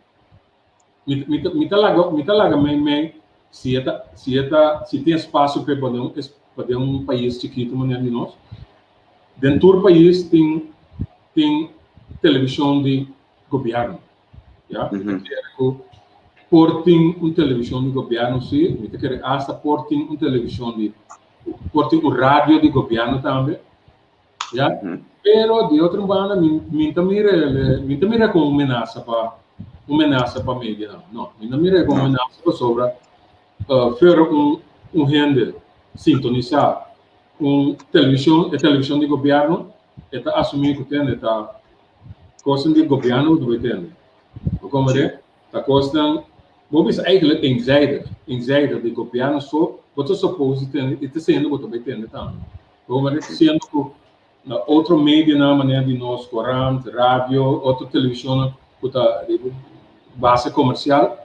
mi, mi ta, mi ta laga, mi ta laga mei mei si e ta, si e ta, si tin espasio p'e pa den un, pa den un pais chikitu manera di nos. Den tur pais tin, tin televishon di gobièrnu. Ya, mi ta kere ku por tin un televishon di gobièrnu si, mi ta kere asta por tin un televishon di por tin un radio di gobièrnu tambe, ya. Pero di otro banda mi mi ta mira el mi ta mira komo un menasa pa un menasa pa medianan. No, mi no mira komo un menasa pasobra fuera un un hende sintonisá un televishon, e televishon di gobièrnu, e ta asumí ku tende ta kosnan di gobièrnu ku ta bai tende. Bo komprende? Ta kosnan, bo bisa eigenlijk eenzijdig, eenzijdig di gobièrnu so bo ta suppose di tende i ta siendo bo ta bai tende tambe. Bo komprende? Siendo ku na otro medionan manera di nos korant, radio, otro televishonnan ku ta riba base komersial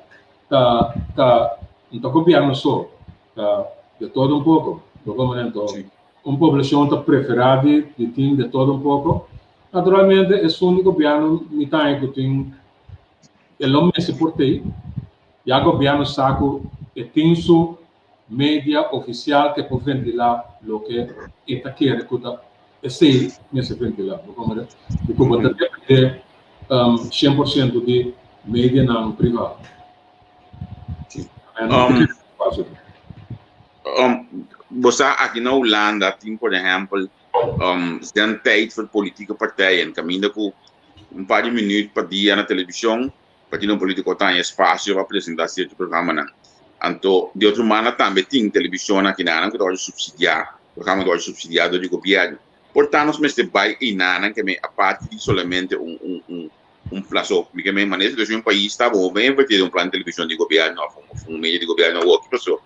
ta ta no ta gobièrnu so, ta de todo un poko. Bo komprende? Anto un poblashon ta preferá di di tin de todo un poko. Naturalmente esun di gobièrnu mi ta haña ku tin E lo mester por tei, ya gobierno sa cu e tin su media oficial ke por ventila loke e ta kere cu ta esey mester ventila. Bo comprende? Di cu bo ta depende 100% di medianan priva. Bo sa aki na Hulanda tin por ehempel zendtijd voor politieke partijen caminda cu un par di minuut pa dia na televishon partido politico ta haña espacio pa presenta cierto programanan. Anto di otro banda tambe tin televishonnan akinanan cu ta wòrdu subsidia, programa ta wòrdu subsidia dor di gobierno. Por ta nos mester bai einanan ke men aparte di solamente un un un un plaso mi ke men manera situacion pais ta bo men inverti den un plan di televishon di gobierno of un medio di gobierno awoki paso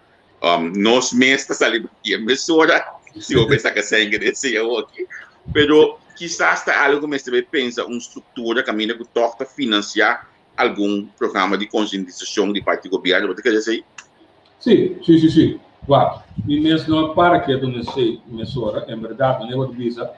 nos mes ta sali bati mesora si bo pensa ka sèn den esei awoki. Pero kisas ta algu ku mester bai pensa un struktura kaminda ku tòg ta finansiá algun programa di konsientisashon di parti di gobièrnu. Bo ta kere esei? Sí, sí, sí, sí. Wak, mi mes no a para ketu na esei mesora. En bèrdat, manera bo ta bisa,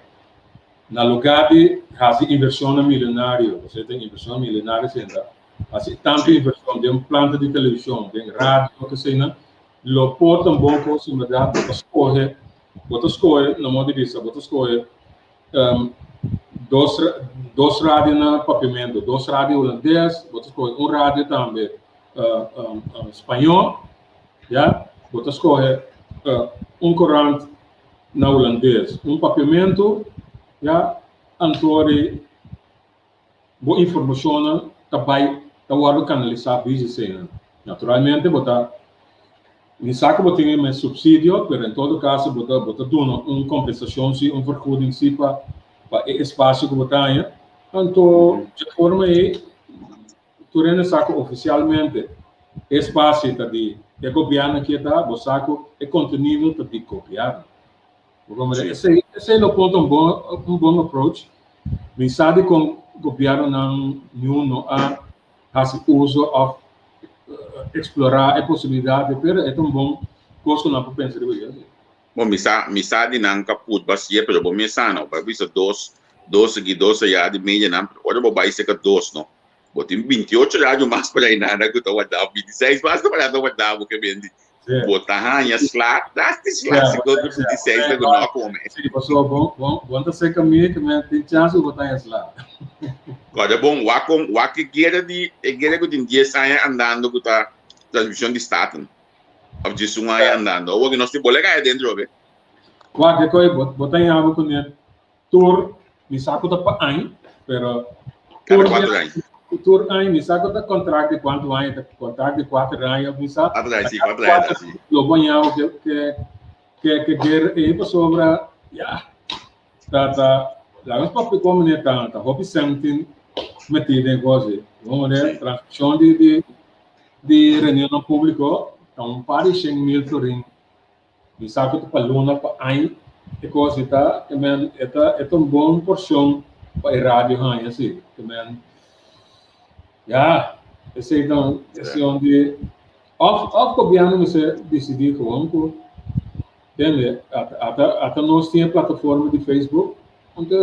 na lugá di hasi invershonnan milionario, pasobra ta invershonnan milionario esei ta, hasi tantu invershon den planta di televishon, den radio, loke eseinan, lo por ta un bon kos en bèrdat, bo ta skohe Bo ta skohe, na modo di bisa, bo ta skohe dos dos radio na papiamento, dos radio hulandes, bo ta skohe un radio tambe spañó, ya, bo ta skohe un korant na hulandes, un papiamento, ya, anto di bo informashonnan ta bai ta wòrdu kanalisá bishi eseinan. Naturalmente bo ta. Mi sa ku bo tin e mes supsidio, pero en todo kaso bo ta bo ta duna un kompensashon si, un vergoeding si pa pa e espasio ku bo ta haña. Anto dje forma ei tur hende sa ku ofisialmente e espasio ta di e gobièrnu aki ta, bo sa ku e kontenido ta di gobièrnu. Bo komprende? Esei esei lo por ta un bon un bon approach. Mi sa dikon gobièrnunan niun no a hasi uso òf eksplorá e posibilidat pero e ta un bon kos ku nan por pensa riba dje. Bon, mi sa, mi sa di nan kaput basia, pero bo mes sa no, bai bisa dos, dos aki, dos aya di medianan, pero ora bo bai seka dos no, bo tin 28 radio mas por ainda ku ta warda, 26 mas ta por ta warda bo ke bindi. Bo ta haña sla, tas di sla, si ku 26 ta ku no a kome. Sí, pasobra bo, bo, bo ta seka mi ke men tin chance ku bo ta haña sla. Kòrda bon, wak kon, wak e guera di, e guera ku tin dies aña andando ku ta transmishon di Staten. Òf 11 aña andando. Awor ku nos tin bolega aya dentro obe. Wak, e koi, bo, bo ta haña bo kuné Tur mi sa ku ta pa aña, pero Kada tur kuater aña. Tur aña mi sa ku ta kontrakt di kuantu aña, ta kontrakt di kuater aña of mi sa. Kuater aña, si, kuater aña ta si. Lo bo ñawo ke ke ke ke guera ei pasobra ya ta ta laga nos papia kon manera ta ta hopi sèn tin metí den kos ei. Bon manera transmishon di di di reunionnan públiko ta un par di shen mil florin. Mi sa ku ta pa luna, pa aña e kos e ta, ke men e ta e ta un bon porshon pa e radio haña si. Ke men ya, esei ta un kestion di òf òf gobièrnu mester disidí gewoon ku tende ata ata ata nos tin e plataforma di Facebook anto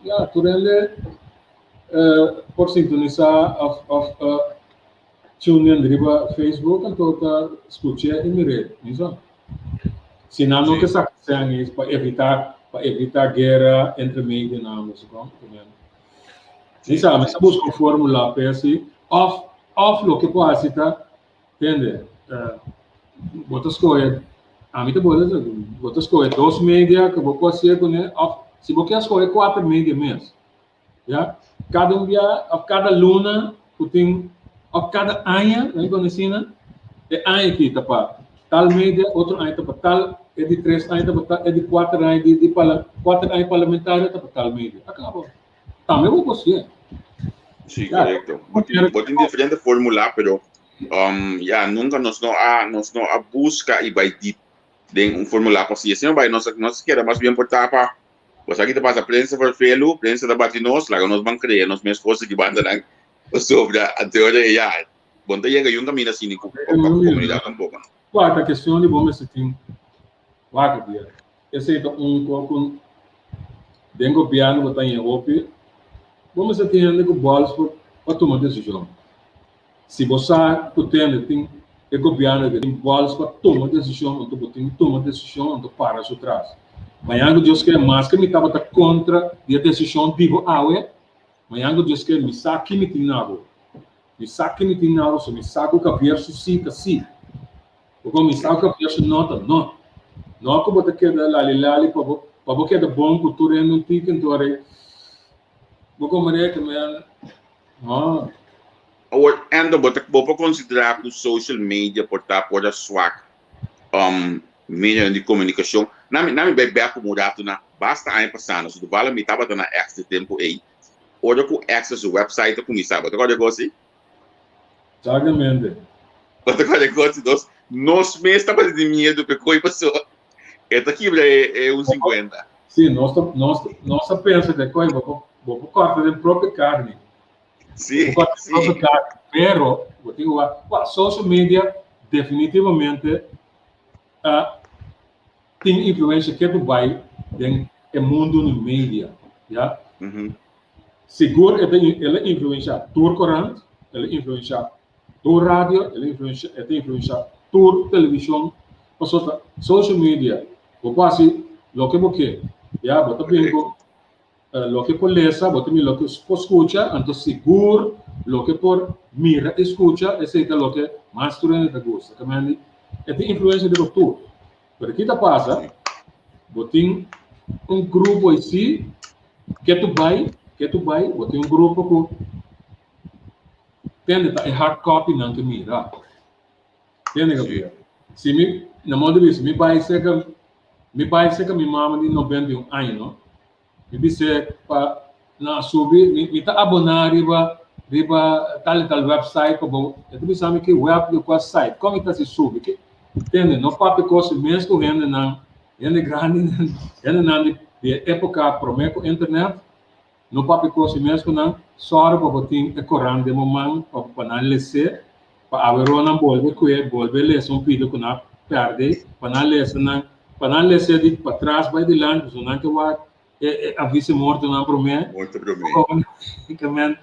ya tur hende por sintonisá òf òf Tune in riba Facebook anto ta scuch'é y mir'é, mi sa. Si nan no ke saca sèn es pa evita pa evita guera entre medianan no sa kon. Mi sa, mi sa busca un formula p'e asi of of loke por haci ta tende bo ta scoge ami ta bo bo ta scoge dos media ku bo por hacié kuné of si bo kier scoge cuater media mes. Ya, kada un bia of kada luna ku tin of kada aña, nan pone asina, e aña aki ta pa tal media, otro aña ta pa tal, e di tres aña ta pa tal, e di kuater aña di di parla kuater aña parlamentario ta pa tal media. A kaba. Tambe bo por hasié. Sí, korekto. Bo tin bo tin diferente formula, pero um ya nunka nos no a nos no a buska i bai diep den un formula pa hasi. Asina bai nos nos keda mas bien por tapa Bo sa ki ta pasa prensa ferfelu, prensa ta bati nos, laga nos ban krea nos mes kos aki banda nan pasobra anteora e ya bo no ta yega yun kaminda asina ku pa komunidat tampoko. Wak ta kestion di bo mester tin wak dia. Esei ta un kos ku den gobièrnu bo ta haña hopi, bo mester tin hende ku bòls pa tuma desishon. Si bo sa ku tende tin e gobièrnu ke tin bòls pa tuma desishon, anto bo tin tuma desishon anto para su tras. Mañan ku Dios ke, maske mi tabata kontra di e desishon di bo awe, mañan ku Dios ke mi sa ki mi tin na bo. Mi sa ki mi tin na bo, so mi sa ku Javier su si ta si. Bo kon mi sa ku Javier su no ta no. No ku bo ta keda lali lali pa bo pa bo keda bon ku tur hende un tiki anto are bo komprende ke mi a no. Awor, Endo, bo ta bo por konsiderá ku social media por ta por a swak um medionan di komunikashon? Na mi na mi bai bèk un ratu na basta aña pasá no, si toval mi tabata na Extra e tempu ei, ora ku Extra su website a kuminsá, bo ta kòrda e kos ei? Exactamente. Bo ta kòrda e kos ei? Nos nos mes tabata tin miedu p'e koi pasobra e ta kibra e e un sinkuenta. Sí, nos ta nos nos a pensa ku e koi bo por bo por kòrta den propio karni. Sí, sí. Pero, bo tin ku wak, social media definitivamente uh, tin influencia ke tu bai den e mundo di media, ya? Mm -hmm. Sigur e ta el a influencia tur corant, el a influencia tur radio, el a influencia, e ta influencia tur television, pasobra social media, bo por hasi loke bo ke, ya? Bo ta bin ku Loke por lesa, bo ta mira loke por skucha, anto sigur loke por mira i skucha, esei ta loke mas tur hende ta gusta. Ta mende e tin influensia riba tur. Pero ki ta pasa, bo tin un grupo así ke tu bai, ke tu bai, bo tin un grupo ku tende ta e hard copy nan ke mira. Tende Gabriel? Si mi, na modo di bisa, mi bai serka, mi bai serka mi mama di 91 aña, no? Mi bis'é pa nan a subi, mi, mi ta aboná riba, riba tal i tal website pa bo. E ta bisa mi ki web di kua site, kon mi ta hasi subi? Ki, tende, no papia kos mes ku hendenan, hende grandi, hendenan di, di e époka promé ku internet. No papia kos mes ku nan, sòru pa bo tin e korant den bo man pa pa nan les'é, pa awe nan bolbe ku'é, bolbe lesa un pida ku nan a pèrdè, pa nan lesa nan, pa nan les'é di patras bai dilanti, pasobra nan ke wak e e avis'e mortonan promé. Morto promé. Básicamente,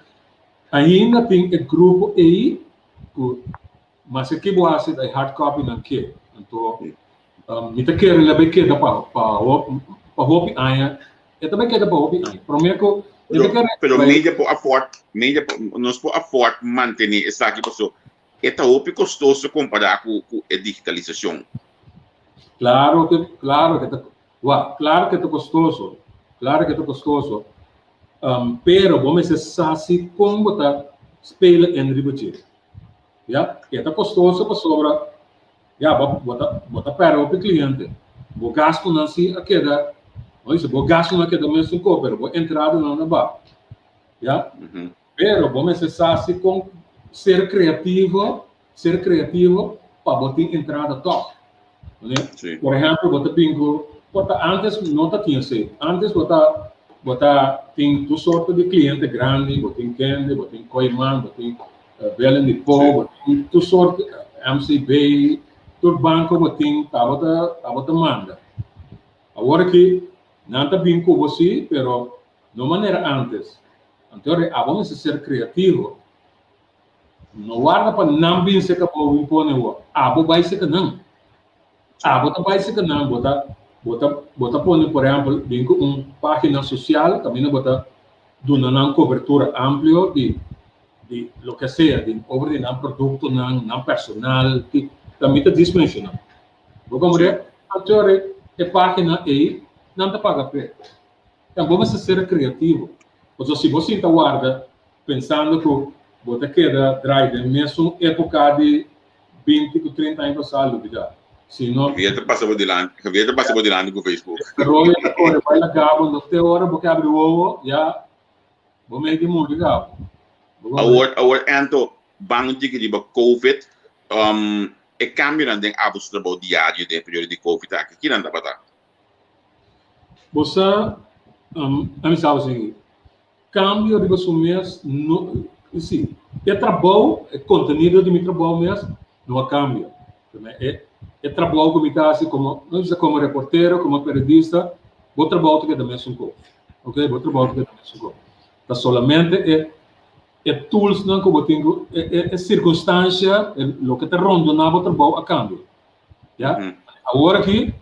ainda tin e grupo ei ku maske ki bo hasi ta e hard copy nan ke. Anto Mi ta kere la bay keda pa pa pa hopi aña. E ta bay keda pa hopi aña. Prome ku mi ta kere Pero media por afford, media por, nos por afford mantene esaki paso e ta hopi kostoso kompará ku ku e digitalisashon. Klaro ke klaro ke ta wak klaro ke ta kostoso, klaro ke ta kostoso. Pero bo mester sa si kon bo ta spelen en riba dje. Ya, e ta kostoso pasobra Ya, bo, bo ta, bo ta pèrdè hopi kliente. Bo gastunan si a keda, bo bisa, bo gastunan a keda mesun ko, pero bo entradanan a baha. Ya? Pero bo mester sa si kon ser kreativo, ser kreativo pa bo tin entrada tòg. Mane? Sí. Por ehèmpel, bo ta bin ku, por ta antes no ta tin esei. Antes bo ta, bo ta tin tur sorto di kliente grandi, bo tin kende, bo tin Kooiman, bo tin Belen di Po, bo tin tur sort, MCB, tur banco bo tin, tabata, tabata manda. Awor aki, nan ta bin cu bo si, pero no manera antes. Anto ora abo mester ser creativo. No warda pa nan bin seca bo bin pone bo, abo bay seca nan. Abo ta bai seka nan, bo ta bo ta bo ta pone por ehèmpel bin ku un página sosial kaminda bo ta duna nan kobertura amplio di di loke sea, di over di nan produktonan, nan personal, ki ta mi ta djis menshoná. Bo komprende? Anto e página ei nan ta paga p'e. Bo mester ser kreativo. Pasobra si bo sinta warda pensando ku bo ta keda drai den mesun époka di 20 ku 30 aña pasá, lubidá. Si no. Javier ta pasa bo dilanti, Javier ta pasa bo dilanti ku Facebook. Royo ta kore bai laga bo, no te ora bo ke abri wowo, ya bo mei di muri kaba. Awor, awor Anto, ban un tiki riba Covid, um, e kambionan den abo su trabou diario den e periodo di Covid aki, kinan tabata? Bo sa, um, ami sa bo sigui. Cambio riba su mes no, si, e trabou, e contenido di mi trabou mes no a cambia. E, e trabou cu mi ta haci como, no bisa como reportero, como periodista, bo trabou ta keda mesun cos. Ok, bo trabou ta keda mesun cos. Ta solamente e, e toolsnan cu bo tin cu, e, e, e circunstancia, e loke ta rondona bo trabou a cambia. Ya? Awor aki,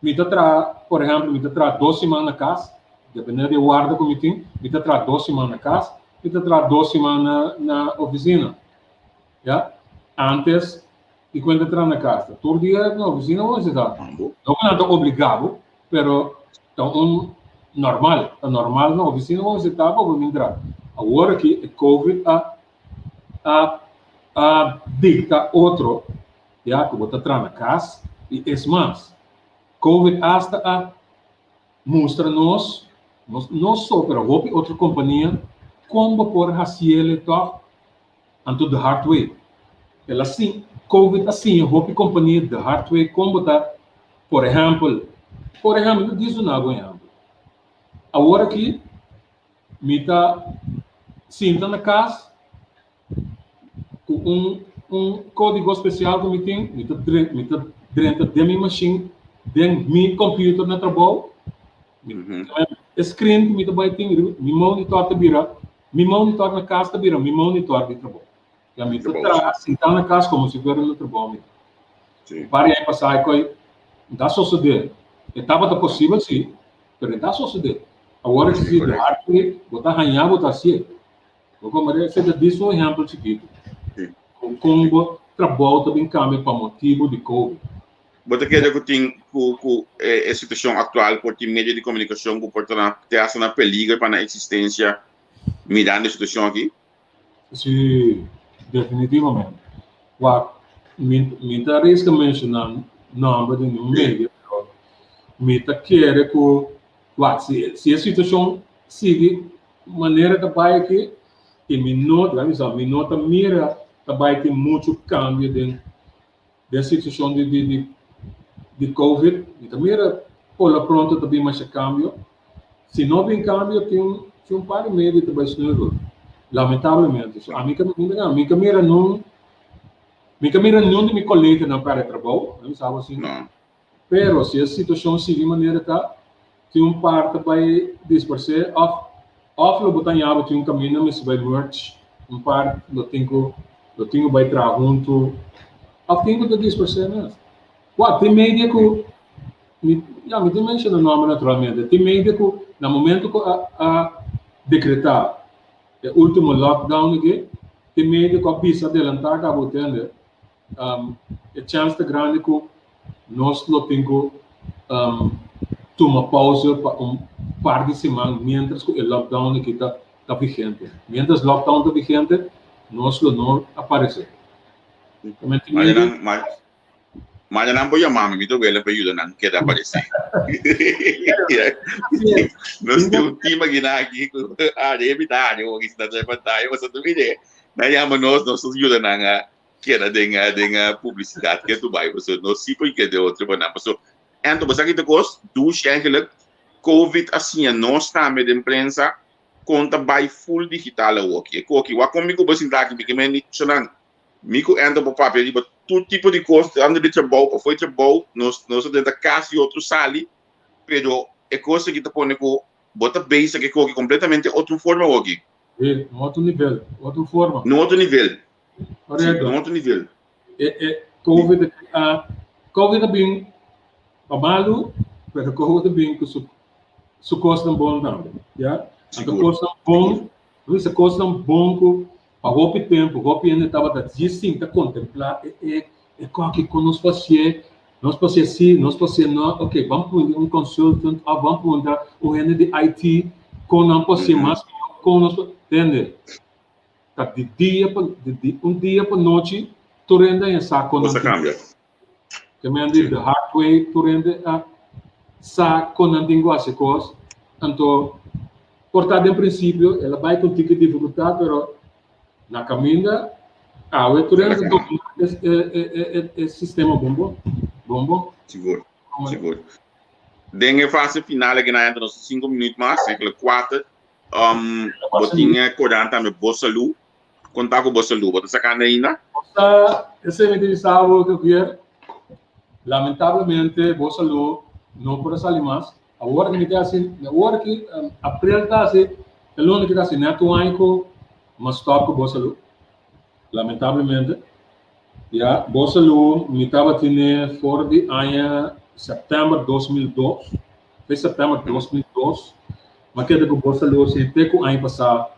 Mi ta traha, por ehèmpel, mi ta traha dos siman na kas, depende di e warda ku mi tin, mi ta traha dos siman na kas, mi ta traha dos siman na na ofisina. Ya. Ántes di ku mi ta traha na kas, ta tur dia na ofisina bo mester ta. No ku nan ta obligá bo, pero ta un normal, ta normal na ofisina bo mester ta pa bo bin traha. Awor aki e covid a a a dikta otro Ya ku bo ta traha na kas i es mas, Covid asta a mustra nos, nos no so pero hopi otro kompania, kon bo por hasiele tòg anto the hard way. El a sin, Covid a siña hopi kompania the hard way kon bo ta, por ehèmpel, por ehèmpel, mi dies duna bo un ehèmpel. Awor aki mi ta sinta na kas Ku un un kódigo spesial ku mi tin, mi ta mi ta drenta den mi mashin, den mi computer na trabou. E screen ku mi ta bai tin riba mi monitor ta bira, mi monitor na kas ta bira mi monitor di trabou. Ya mi ta traha sintá na kas komo si fuera na trabou mi ta. Un par di aña pasá e koi ta sosodé. E tabata posibel si, pero e ta sosodé. Awor esei di hardware bo ta haña bo ta hasié. Bo komprende? Esei ta djis un ehèmpel chikitu. Ku kon bo trabou ta bin kambia pa motibu di Covid. Bo ta kere ku tin ku ku e situashon aktual por tin medio di komunikashon ku por ta na te hasta na peliger pa nan eksistensia mirando e situashon aki? Si, definitivamente. Wak. Mi mi ta riska menshoná nòmber di niun medio, pero mi ta kere ku wak si si e situashon sigui manera ta bai aki i mi no laga mi sa mi no ta mira ta bai tin muchu kambio den den situashon di di di di covid, mi ta mira por lo pronto ta bin masha kambio. Si no bin kambio tin tin un par di medio ta bai sneuvel lamentablemente. So ami ka mi ka mira nun Mi ka mira niun di mi koleganan pèrdè trabou, mi sa bo asina. Pero si e situashon sigui manera ta, tin un par ta bai disparsé òf òf lo bo ta haña bo tin un kaminda mester bai merge, un par lo tin ku lo tin ku bai traha huntu òf tin ku ta disparsé mes. Wak, tin media ku mi ya mi tin menshoná nòmber naturalmente, tin media ku na momento ku a a dekretá E ultimo lockdown aki tin medio cu a bisa adelanta caba bo tende e chance ta grandi cu nos lo tin cu tuma pauze pa un par di siman mientras cu e lockdown aki ta ta vigente. Mientras lockdown ta vigente nos lo no aparece. Manda nan por yama mi, mi ta wele pa yuda nan keda aparesé. Nos tin un team aki na aki ku a de mi ta haña hopi si nan ta pantaya, pasobra tu mire, nan yama nos, nos ta yuda nan a keda den den publisidat ke tu bai, pasobra nos si por keda otro pa nan. Pasobra Anto bo sa ki ta kos? Douche eigenlijk, Covid a siña nos tambe den prensa kon ta bai full digital awoki. E koki, wak kon mi ku bo sinta aki, mi ke men di nan. Mi ku Anton por papia riba tur tipo di kos, tantu di trabou, pafó di trabou, nos nos ta drenta kas di otro sali, pero e kos aki ta pone ku bo ta bezig e koki kompletamente otro forma awoki. Sí, un otro nivel, otro forma. Un otro nivel. Sí, un otro nivel. E, e COVID a, COVID a bin pa malu, pero COVID a bin ku su, su kosnan bon tambe, ya? Anto kosnan bon, bisa kosnan bon ku Pa hopi tempu, hopi hende tabata djis sinta kontemplá e e e koki kon nos por hasié, nos por hasié si, nos por hasié no, ok, ban puntra un consultant òf ban puntra un hende di IT kon nan por hasié mas mihó, kon nos por, tende? Ta di dia pa di un dia pa nochi tur hende a sa kon nan tin. Te men di the hard way tur hende a sa kon nan tin ku hasi kos. Anto por ta den prinsipio el a bai ku un tiki difikultat pero na kaminda awe tur hende ta domina e sistema bon bon. Bon bon. Sigur, sigur. Den e fase final aki nan entra nos sinku minüt mas, enkele kuater. Bo tin e korant tambe Bo Salú. Kon ta ku bo salú? Bo ta sakando ainda? Bo sa, esei mi ta bisa bo, Javier. Lamentablemente bo salú no por a sali mas. Awor ki mi ta hasi, awor ki aprel ta hasi, e luna ki ta hasi nèt un aña ku mi a stòp ku bo salú. Lamentablemente. Ya, bo salú mi tabatin for di aña sèptèmber 2002, fe sèptèmber 2002, mi a keda ku bo salú asina te ku aña pasá.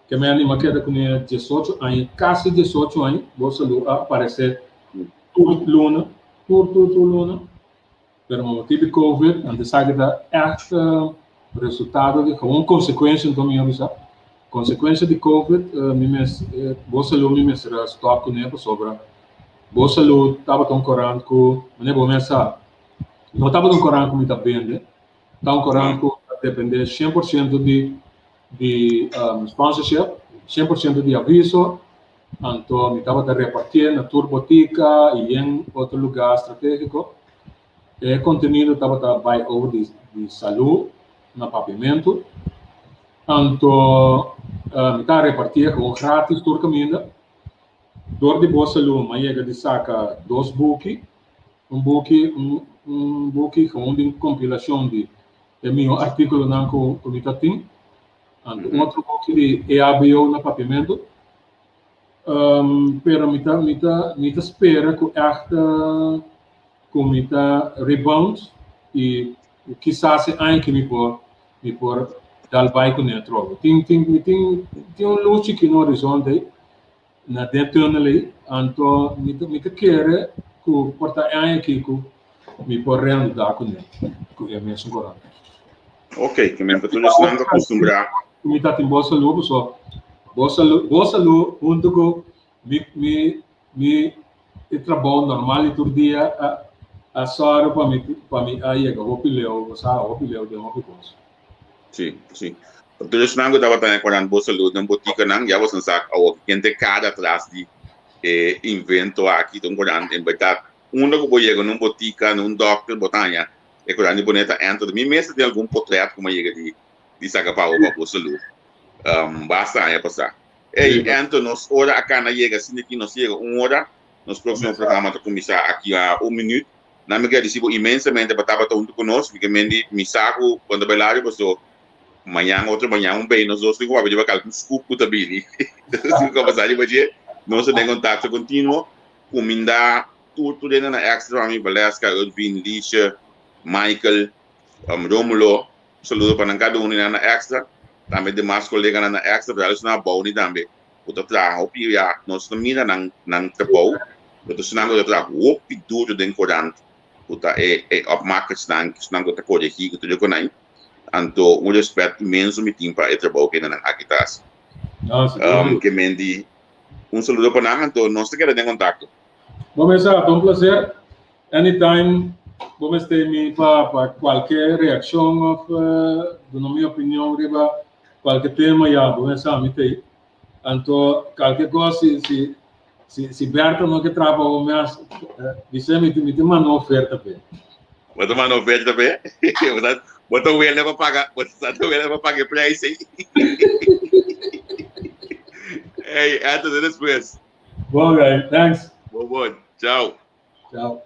Ke mi anima keda kuné diesocho aña, kasi diesocho aña, bo salú a aparesé tur luna, tur tur tur luna, pero pa motibu di covid, anto esaki ta ègt resultado di, un konsekuensia anto mi a bisa, konsekuensia di covid, mi mes, bo salú mi mester a stòp kuné pasobra bo salú tabata un korant ku, manera bo mes sa, no tabata un korant ku mi ta bende, ta un korant ku ta dependé 100% di di sponsorship, 100% di aviso, anto mi tabata repartié na tur botica i yen otro lugá stratégico. E contenido tabata bai over di di salú na Papiamentu. Anto mi ta repartié gewoon gratis tur caminda. Dor di Bo Salú mi a yega di saca dos buki, un buki un un buki gewoon di un compilacion di E mihó artíkulonan ku mi ta tin. Anto un otro buki di EHBO na Papiamentu. Pero mi ta mi ta mi ta spera ku ègt ku mi ta rebound i kisas e aña aki mi por mi por dal bai kuné atrobe. Tin tin mi tin tin un lus chikí na horizonte ei. Na den tunnel ei, anto mi ta mi ta kere ku por ta e aña aki ku mi por reanudá kuné, ku e mesun korant. Ok, ke men pa tur esnan ta kustumbrá. Mi ta tin bo salú paso bo salú bo salú huntu ku mi mi mi. e trabou normal di tur dia a a sòru pa mi pa mi a yega hopi leu, bo sa, hopi leu den hopi kos. Sí, sí. Tur esnan ku tabata den Korant Bo Salud den botikanan, ya boso sa awor ken ta e kada tras di e invento aki ta un korant. En bèrdat, unda ku bo yega na un botika, na un dòkter, bo ta haña e korant di Boneta Enter. Mi mes ta tin algun potrèt ku mi a yega di di saka pa bo pa Bo Salud. Basta aña pasá. Ey, Enter, nos ora a kana yega asina aki, nos yega un ora. Nos próksimo programa ta kuminsá aki a un minüt. Nan mi gradisí bo inmensamente pa tabata huntu ku nos. Mi ke men di mi sa ku bo ta bai lario paso mañan otro mañan un bei nos dos tin ku papia riba kalkun scoop ku ta bini. Nos tin ku kombersá riba dje. Nos ta den kontakto kontinuo. Kumindá tur tur hende na Extra pa mi, Valeska, Urvin, Liesje, Michael, Romulo. Un saludo pa nan kada un di nan na Extra. Tambe demas koleganan na Extra, pero esnan abou ni tambe. ku ta traha hopi ya nos ta mira nan nan trabou pero ta esnan ku ta traha hopi duro den korant ku ta e e opmakersnan esnan ku ta koregi ku tur e konai anto un respet inmenso mi tin pa e trabou ku nan aki ta hasi ke men di un saludo pa nan anto nos ta keda den kontakto. Bo mester ta un placer anytime bo mester mi pa pa kualke reakshon of duna mi opinion riba Kualke tema ya bo mester mi ta ei. Anto kalke kos si si si si Berto no ke traha pa bo mes bis'é mi mi ta manda un oferta p'e. Bo ta manda oferta p'e? Bo ta bo ta wele pa paga bo ta wele pa paga e prijs ei. Ey, Anthony, despues. Bon guy, thanks. Bon bon, ciao. Ciao.